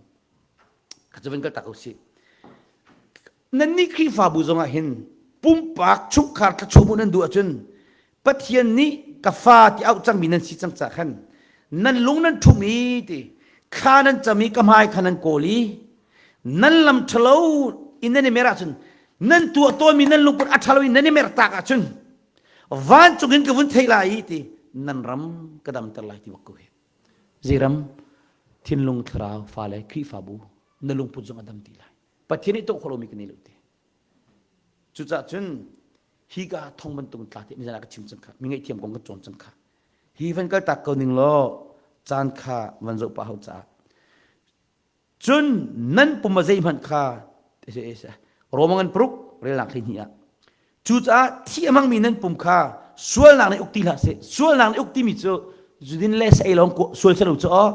ka cu van kal tak ko si Nannih Khrihfabu zongah hin pumpak chungkhar thluachuah nan duh ahcun Pathian nih ka fa ti auh cangmi nan si cang caah khan nan lung nan ṭhum i ti thla nan cam i ka hmai kha nan kawl i nan lam ṭhalo in nan i mer ahcun nan tuah tawnmi nan lungput a ṭhalo in nan i mer tak ahcun vancung in ka vun thei lai i ti nan ram ka damter lai ti bak ko hi zeiram thinlung thlarau fale Khrihfabu na lungput zong a dam ti lai Pathian nih tuah khawh lomi kan nei lo ti. Cucaah cun hi ka thong bantuk tla te nizan ah ka chim cang kha mi ngaihthiam kong kan cawn cang kha hi van kal tak ko ning law caan kha van zoh pah hau caah cun nan pum a zeihmanh kha Roma ngan paruk relnak hleihnih ah cucaah thi a hmangmi nan pum kha sualnak nih uk ti hlah seh sualnak nih uk timi cu zudin le sa ei lawng sual si lo cu aw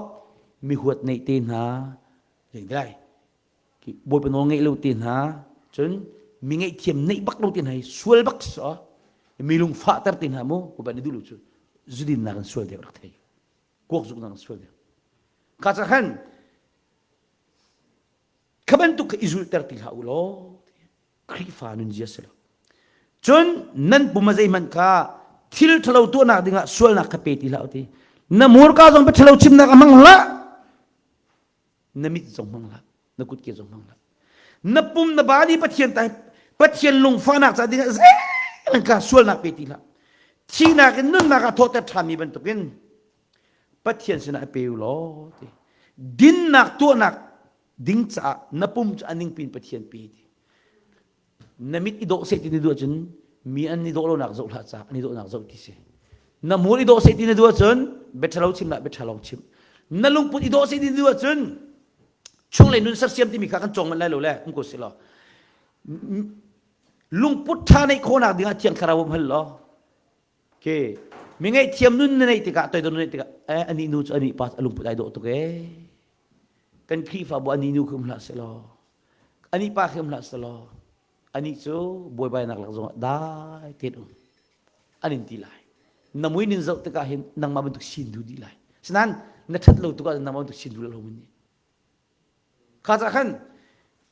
mi huat neih te hna lai Bawipa nawl ngeih lo te hna cun mi ngaihthiam neih bak lo te hna hi sual bak si mi lungfahter te hna mu Bawipa nih duh lo cu zudin nak in sual deuh rak thei kuak zuk nak in sual deuh kha ca khan kha bantuk kha i zulter ti hlah u law Khrihfa nunzia si lo cun nan pum a zeihmanh kha thil ṭhalo tuahnak dingah sualnak kha pe ti hlah u ti na hmurka zong bia ṭhalo chimnak a hmang hlah na mit zong hmang hlah na kutke zong hmang hlah na pum na body Pathian tai Pathian lungfahnak ca dingah zeihmanh kha sualnak pe ti hlah thihnak in nunnak ah thawhter ṭhanmi bantukin Pathian sinah i pe u law ti dinnak tuahnak ding caah na pum cu a ningpin Pathian pe ti Na mit i dawh seh ti na duh ahcun mi an i dawh lonak zoh hlah ca an i dawhnak zoh ti si. Na hmur i dawh seh ti na duh ahcun bia ṭhalo chim hlah bia ṭha lawng chim. Na lungput i dawh seh ti na duh ahcun chunglei nun sersiam timi kha kan cawng manh lai lo le um ko si law. Lungput ṭha neih khawhnak dingah Thiang Thlarau um hal law. Okay. Mi ngaihthiam nun na neih tikah toidor na neih tikah eh anih nu cu anih pa a lungput ai dawh tuk ee. Kan Khrihfabu anih nu khi um hlah seh law. Anih pa khi um hlah seh law. Anih cu buaibainak lak zongah dai tein um. An in ti lai. Na mui nin zoh tikah hin nangmah bantuk sin duh dih lai. Sinain na ṭhat lo tukah nangmah bantuk sin duh lo mun nih. Kha cah khan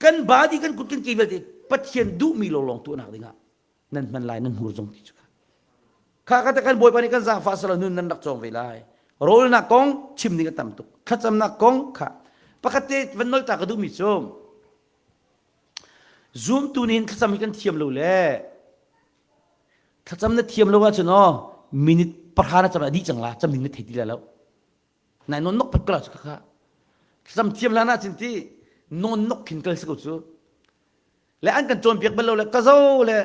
kan body kan kut kan ke vialte Pathian duhmi lawnglawng tuahnak dingah nan hman lai nan hmur zong ti cu kha kha kan bawipa nih kan zaangfah selo nun nan rak cawng ve lai rawlnak kong chim ding a tam tuk thlacamnak kong kha pakhat te van nol ta ka duhmi cu zumtu nih thlacam hi kan thiam lo le thlacam na thiam lo ahcun aw minute pahra na cam a dih cang la cam ding na thei ti lai lo nai non nok pat kala cu kha thlacam thiam hlan ahcun ti non nok khin kal si ko cu Le an kan cawnpiak bal lo le ka zo le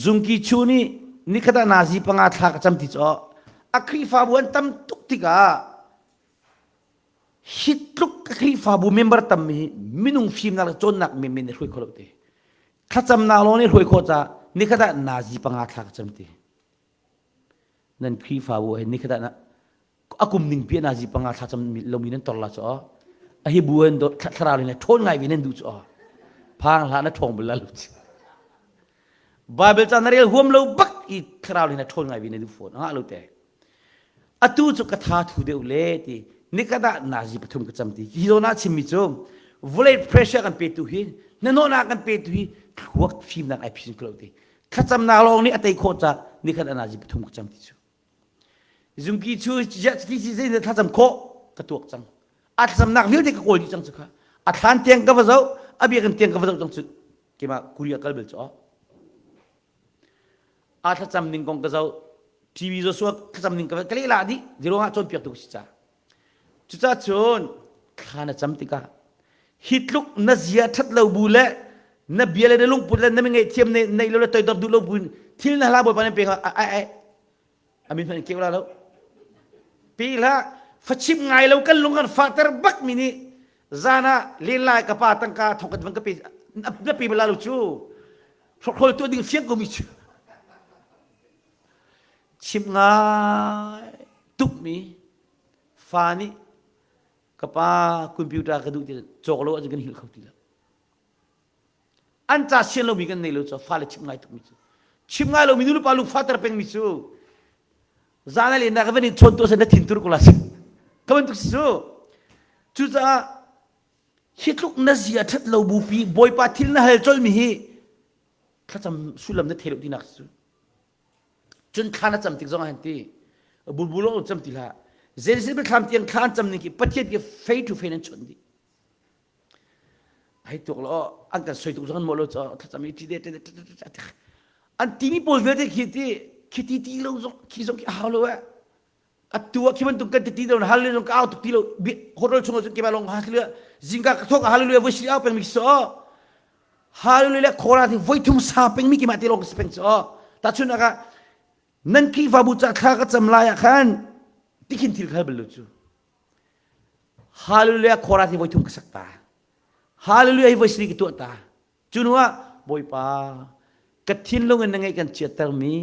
zungki chu nih nikhat ah nazi panga thla ka cam ti cu a Khrihfabu an tam tuk tikah hi tluk ka Khrihfabu member tam hi minung fimnak le cawnnak menmen nih hruai kho lo ti thlacamnak lawng nih hruai khawh caah nikhat ah nazi panga thla ka cam ti nan Khrihfabu he nikhat ah a kum ning pi nazi panga thla cam lomi nan tor la chu a hi bu an thlarau le ṭhawn ngai ve nan duh chu phang hlah na ṭhawng bal la lo Bible ca na rel huam lo bak i thlarau le na ṭhawn ngai ve na duh fawn nga lo te atu cu ka tha thu deuh le ti nikhat ah nazi pathum ka cam ti hi zawn ah chimmi cu vawlei pressure kan petu hi hnahnawhnak kan petu hi thluak fimnak ai phin ko lo ti thlacamnak lawng nih a tei khawh ca nikhat ah nazi pathum ka cam ti cu Zungki chu ti si zei thlacam khawh ka tuak cang. A thlacamnak vialte ka kawl dih cang cu kha. A thlan tiang ka va zoh, a biakinn tiang ka va zoh cang cu. Keimah Korea kal bel cu. A thlacam ning kong ka zoh. TV Joshua thlacam ning ka ka lehlah dih ziruangah cawnpiaktu ka si ca. Cucaah cun thla na cam tikah hi tluk na zia ṭhat lo bu le na bia le na lungput le na mi ngaihthiam nei lo le toidor duh lo bu in thil na hla Bawipa nih pe ai ai a min hmanh in keu la lo. Pi hlah fachim ngai lo kan lung kan fahter bak mi nih zan ah len lai ka pa tangka thong kan van ka pe na pe bala lo cu hrokhrawl tuah ding fiang ko mi cu chim ngai tukmi fa nih ka pa computer ka duh ti cawk lo ahcun kan hil kho ti lo an ca sian lomi kan nei lo cu fale chim ngai tukmi cu chim ngai lomi nu le pa lung fater pengmi cu zan le na ka van in chawn tu na thin tur ko la ka bantuk si cu cucaah hi tluk na zia ṭhat lo bupi bawipa thil na hal colmi hi thlacam sullam na thei lo tinak cu cun thla na cam tik zong ah han ti bulbul lo cam ti hlah Genesis biathlam tiang thla an cam ning khi Pathian ki face to face an chawnh dih ai tuk lo an kan soi tuk zong an mo lo cho thlacam i ti de an timi pawl vialte khi ti khi ti ti lo zong khi zong khi a hau lo eh atu ah khi bantuk kan ti ti lo hallelujah ka au tuk ti lo hotel chung ah cun keimah lawng hallelujah zingka ka thawk hallelujah voi si au peng mi so hallelujah khora ti voi thum sa peng mi keimah ti lawng si peng so tahchun ah nan Khrihfabu ca thla ka cam lai ah khan tikhin thil khal bal lo cu hallelujah khora ti voi thum ka sak ta hallelujah hi voi sri ka tuah ta Cu hnuah Bawipa, ka thinlung in na ngaih kan chiattermi,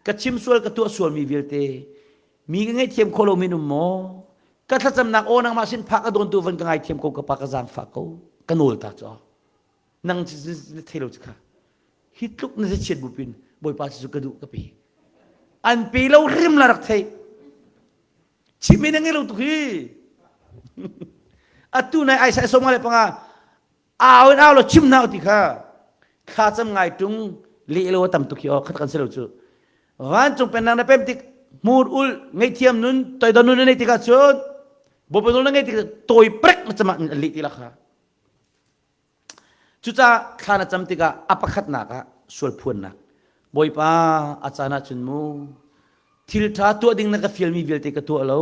ka chim sual ka tuah sualmi vialte, mi ka ngaihthiam khawh lomi um maw? Ka thlacamnak aw nangmah sin phak a dawntu van ka ngaithiam ko ka pa ka zaangfah ko, ka nawl ta cu. Nang na thei lo cu kha. Hi tluk na chiat bupin Bawipa cu ka duh ka pe. An pe lo hrim la rak thei. Chim in a ngei lo tuk hi. Atu nai Isaiah 55 au in au lo chim hna ti kha thla cam ngai tung le lo tam tuk hi aw khat kan si lo cu vancung pennak na pem tik hmur ul ngaihthiam nun toidor nun na nei tikah cun bawipa nawl na ngei tik tawi prek na cam ah leh ti la kha cucaah thla na cam tikah a pakhatnak ah sual phuannak bawipa a caan ah cun mu thil ṭha tuah ding na ka fialmi vialte ka tuah lo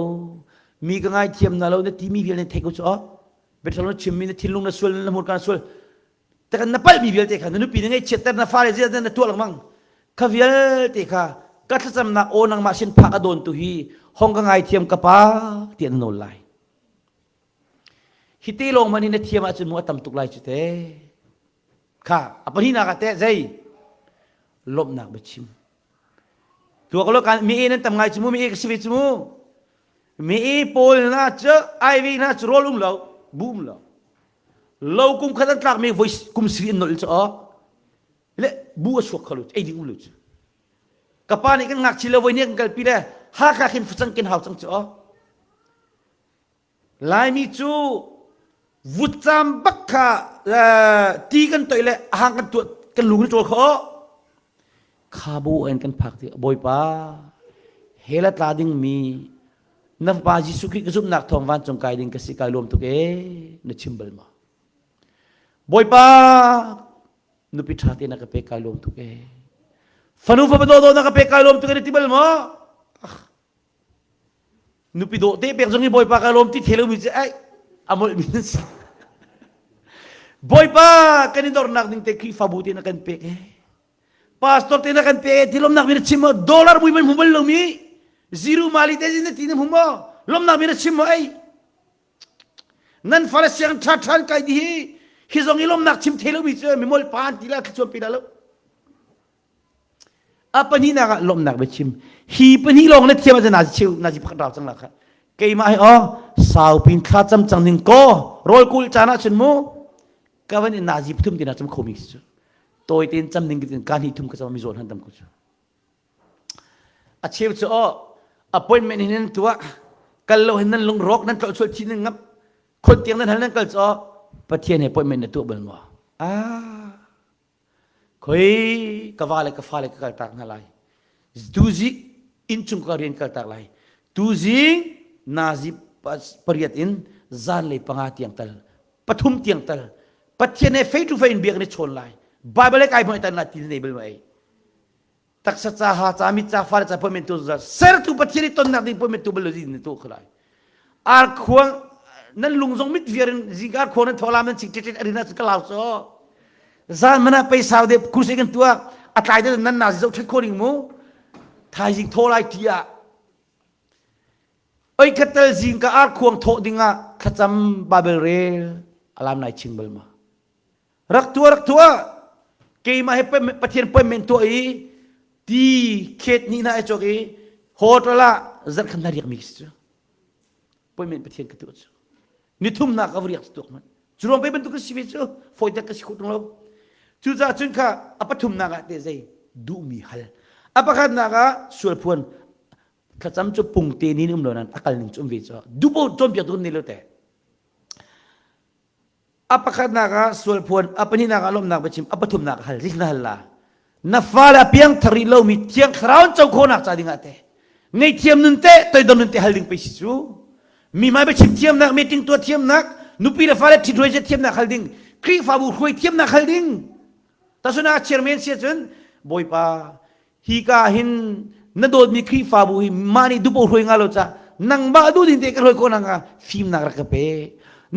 mi ka ngaithiam na lo na timi vialte thei ko cu aw biathalo na chimmi na thinlung na sual na hmurka na sual takan na palhmi vialte kha na nupi na ngaihchiatter na fale ziah na tuah lengmang kha vialte kha ka thlacamnak aw nangmah sin phak a dawn tu hi hong ka ngaithiam ka pa tiah na nawl lai hi te lawng man in na thiam ahcun mu a tam tuk lai cu te kha a pahnihnak ah teh zei lawmhnak biachim Tuak lo kan mi nan tam ngai cu mu mi ka si ve cu mu. Mi pawl hna cu aivi hna cu rawl um lo bu um lo. Lo kum khat an tlak mi voi kum siri an nolh cu aw. Le bu a suak kho lo ei ding um lo cu. Ka pa nih kan ngakchi lo voi nih kan kalpi le Hakha khin facang kin hau cang cu aw. Laimi cu vutcam bak kha ti kan toih le a hang kan tuah kan lung in ṭawl kho. Kha bu in kan phak ti Bawipa hell a tla dingmi na fapa Jesuh Khrih ka zumhnak thawng vancung kai ding ka si kai lawm tuk ee na chim bal ma? Bawipa nupi ṭha te na ka pek kai lawm tuk ee fanu fapa dawdawh na ka pek kai lawm tuk ee na ti bal maw? Nupi dawh te pek zong hi Bawipa ka lawm ti thei lomi cu ai a molh mi nan si. Bawipa kan i dornak ding te Khrihfabu te na kan pek e. Pastor te na kan pek e ti lomnak mi na chim maw dollar mui man hmu bal lomi zero mali te na ti na hmu maw lomnak mi na chim maw ei nan fale siang tha than kai di hi hi zong i lomnak chim thei lomi cu mi mol pa an ti la thluachuah pe la lo A pahnihnak ah lawmhnak biachim. Hi pahnih lawng na thiam ahcun na cheu na pakhat rau cang la kha. Keimah hi aw saupin thla cam cang ning ko rawl kul caan ah cun mu ka van in nazi pathum ti na cam khomi cu tawi tein cam ning tin ka hnih thum ka cam mi zawn han tam ko cu. A cheu cu aw appointment hin nan tuah kal lo hin nan lungrawk nan tlolh chual chin nan ngap khon tiang nan hal nan kal cu Pathian he appointment na tuah bal maw? Ah Khoi ka va le ka fale ka kaltak hna lai. Tuzi innchung ka rian kaltak lai. Tuzing nazi pariat in zanlei panga tiang tal pathum tiang tal Pathian he face to face in biak ni chawn lai. Bible he kai hmai tan la ti nei bal ma ei. Taksa ca ha ca mit ca fale ca appointment tu zungzal. Sertu Pathian i tonnak ding appointment tu bal lo zin tu khalai. Ar khuang nan lung zong mit viar in zing ar khuang nan tholam nan ching tit arina cu ka lau cho. Zan mana pei sau de kursi kan tua a tlai de nan na zo thet kho ding mu. Thaizing tho lai ti ah Oi khatal zing ka ar khuang thawh ding ah thlacam Bible rel alam nai ching bal ma. Rak tuah rak tuah keimah he Pathian appointment tuah i ti khet ni na ai cawk i hotel ah zarh khat na riak mi si cu. Appointment Pathian ka tuah cu. Nithum nak ka riak tuak man. Cu ruang pe bantuk ka si ve cu fawi tak ka si kho tung lo. Cucaah cun kha a pathumnak ah te zei duhmi hal. A pakhatnak ah sual phuan thlacam cu pungte ni um lo nan a kal ning cu um ve cu dubo cawnpiak tu ni lo te a pakhatnak ah sual phuan a pahnihnak ah lawmhnak biachim a pathumnak ah hal zik na hal la na fale a piang thar rih lomi thiang thlarau an co khawhnak ca ding ah te ngaihthiam nun te toidor nun te hal ding pe si cu mi hmai biachim thiamnak meeting tuah thiamnak nupi le fale ṭhit hruai thiamnak hal ding Khrihfabu hruai thiamnak hal ding tasuna chairman si cun bawipa hi ka hin na dawtmi Khrihfabu hi mah nih dupo hruai nga lo ca nangmah duh ding te ka hruai ko nanga fimnak rak ka pe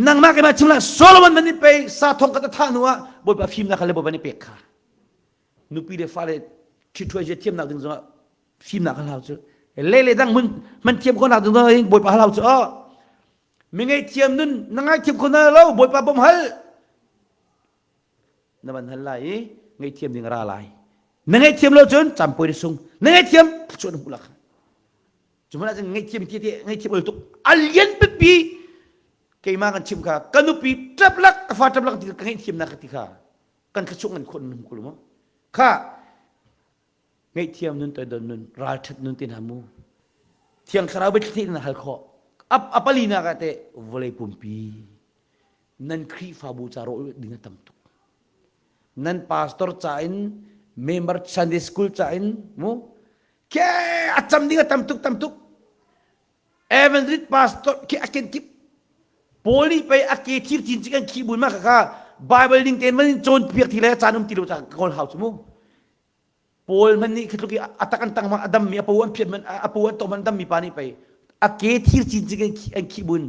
nangmah keimah chim la Solomon man nih pei sa thong ka tha hnu ah bawipa fimnak le bawipa nih pek kha nupi le fale ṭhithuai zia thiamnak ding zongah fimnak hal hau cu le le dang mun man thiam ko nak ding zongah bawipa hal hau cu oh mi ngaihthiam nun na ngaithiam ko na lo bawipa bawm hal na van hal lai i ngaihthiam ding a ra lai na ngaihthiam lo cun campoi na sung na ngaihthiam thluachuah na hmuh lak cu hmanh ah cun ngaihthiam ti ti ngaihthiam ol tuk a lian pipi keimah kan chim kha ka nupi ṭap lak ka fa ṭap lak ti ka ngaihthiam nak ka ti kha kan thluachuah ngan khawh nun ko mu kha ngaihthiam nun toidon nun ralṭhat nun ti hna mu thiang thlarau biathli na hal khawh a palinak ah teh vawlei pumpi nan Khrihfabu ca rawh ding a tam tuk. Nan pastor ca in member Sunday school ca in mu ke a cam ding a tam tuk tam tuk. Evangelist pastor ke a ken kip Paul nih pei a ke thir cin cik an khi bun ma kha Bible ning tein man cawn piak ti le caan um ti lo ca kawl hau chu mu. Paul hmanh nih khi tluk i a tak an tang a dammi a paw an phiat a paw an tom an dammi pa nih pei a ke thir cin cing an khih bun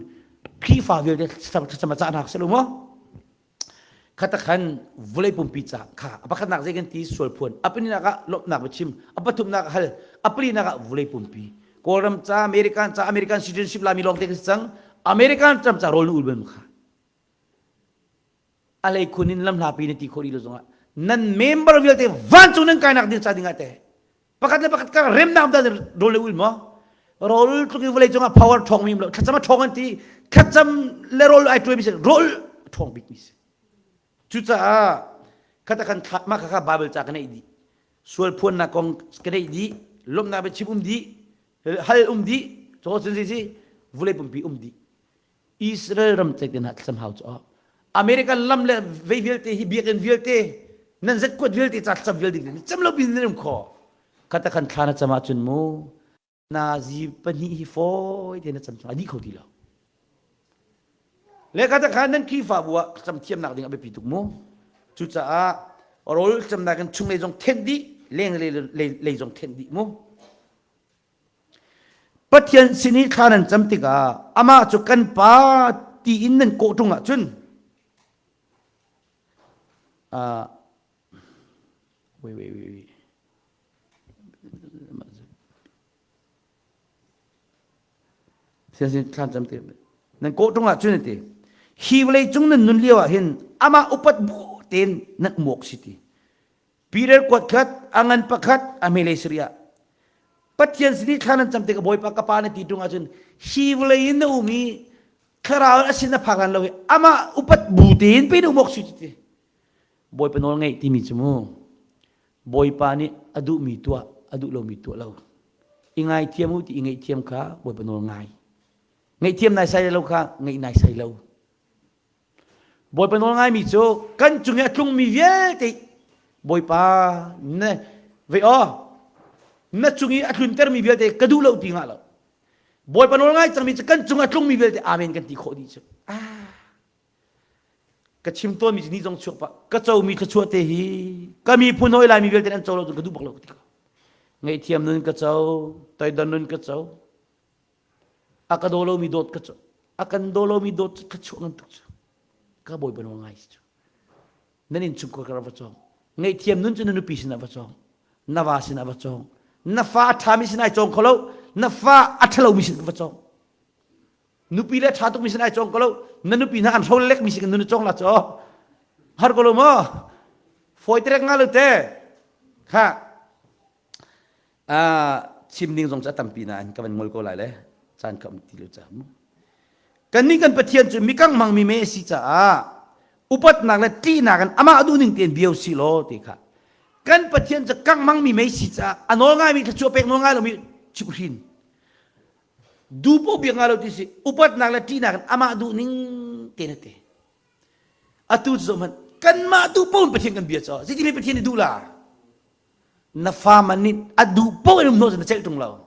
Khrihfa vialte thlacam a cah hna si lo maw khata khan vawlei pumpi ca kha a pakhatnak zei kan ti sual phuan a pahnihnak ah lawmhnak biachim a pathumnak ah hal a palinak ah vawlei pumpi Kawlram ca American ca American citizenship lami lawng te kan si cang American ram ca rawl nu ul bal kha a hlei khun in lamhlapi na ti khawh rih lo zongah nan member vialte vancung nan kainak ding ca dingah teh pakhat le pakhat ka remnak dah rawl le ul maw rawl tluk in vawlei cungah power ṭhawng mi lo thlacam a ṭhawng an ti thlacam le rawl ai ṭuai mi si rawl a ṭhawng bik mi si cucaah khata kan thlak mah kha kha Bible ca ka neih dih sual phuannak kong ka neih dih lawmhnak biachim um dih hal um dih caw cun si si vawlei pumpi um dih Israel ram te hna thlacam hau cu American lam le vei vialte hi biakinn vialte nan zet kuat vialte ca thlacam vialte ding cam lo bin nan um kho khata khan thla na cam ahcun mu nazi pahnih hi fawi te na cam chung a dih kho ti lo le khata khan nan Khrihfabu ah cam thiamnak ding a biapi tuk mu cucaah rawl camnak in chung lei zong thenh dih leng lei lei zong thenh dih mu Pathian sin i thla nan cam tikah amah cu kan Pa tiin nan kawh ṭung ahcun uh, wait, wait, wait, wait. Pathian sin thla cam tik nan kawh ṭung ahcun ti hi vawlei cung nan nun lio ah hin amah upat bu tein nan um awk si ti Peter kuat khat, a ngan pakhat, a hmelei sariah. Pathian sin i thla nan cam tikah Bawipa ka pa na ti ṭung ahcun hi vawlei in na um i thlarau in a sin na phak hlan lo hi amah upat bu tein pe na um awk si ti. Bawipa nawl ngeih timi cu mu Bawipa nih a duhmi tuah, a duh lomi tuah lo. I ngaithiam u ti i ngaihthiam kha Bawipa nawl ngai. Ngaihthiam nai sai lo kha ngaih nai sai lo. Bawipa nawl ngaimi cu kan cung i a tlungmi vialte Bawipa na vei aw na cung i a tluntermi vialte ka duh lo ti ngah lo. Bawipa nawl ngai cangmi cu kan cung a tlungmi vialte amen kan ti khawh dih cu. Ah. Ka chim tawnmi cu ni zong chuak pah ka comi thluachuah te hi ka miphun hawi laimi vialte an co lo cun ka duh bak lo ka ti ko. Ngaihthiam nun ka co, toidor nun ka co. A ka daw lomi dawt ka co. A kan daw lomi dawt cu thluachuah ngan tuk cu. Ka bawipa nawl ngai si cu. Nan innchungkhar kar va cawng. Ngaihthiam nun cu na nupi sinah va cawng. Na va sinah va cawng. Na fa a ṭhami sinah ai cawng kho lo. Na fa a ṭhalomi sinah va cawng. Nupi le ṭha tukmi sin ai cawng ko lo. Na nupi hna an hro lekmi sin nun cawng la caw. Har ko lo maw? Fawi terek nga lo te. Kha. Chim ding zong cu a tampi nain ka van ngol ko lai le caan ka um ti lo ca mu. Kannih kan Pathian cu mikang hmangmi mei a si caah upatnak le ṭihnak in amah duhning tein bia u sih law ti kha. Kan Pathian cu kang hmangmi mei si caah a nawl ngaimi thluachuah pek nawl ngai lomi chimhhrin. Duh paoh biak nga lo ti si upatnak le ṭihnak in amah duhning tein a ti. Atu cu zoh hmanh kanmah duh paoh in Pathian kan bia caah zeitin mei Pathian nih duh la? Na fa man nih a duh paoh in um hnawh na celh ṭung lo.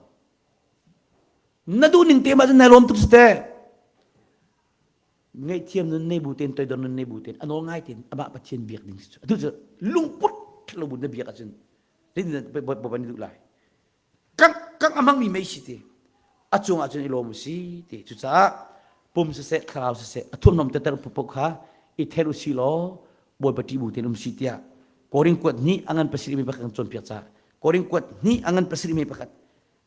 Na duh ning te mah cun nai lawm tuk si teh. Ngaihthiam nun nei bu tein toidor nun nei bu tein a nawl ngai tein amah Pathian biak ding si cu. Atu cu lungput lo bu na biak ahcun zeitin Bawipa nih duh lai? Kangh kangh a hmangmi mei si ti. A cungah cun i lawm u si ti. Cucaah pum siseh thlarau siseh a thurhnawm teter paoh kha i then u si law Bawipa ṭih bu tein um si tiah Korin kuat hnih a ngan pasarih mi pakhat kan cawnpiak caah Korin kuat hnih a ngan pasarih mi pakhat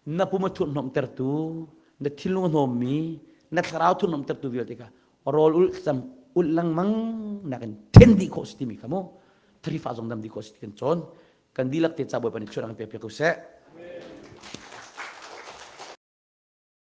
na pum a thurhnawmtertu na thinlung a hnawmmi na thlarau thurhnawmtertu vialte kha rawl ulh thlacam ulh lengmang nakin then dih khawh si timi kha mu tharifa zong dam dih khawh si ti kan cawn kan dihlak te ca Bawipa nih thluachuah kan pek piak ko seh.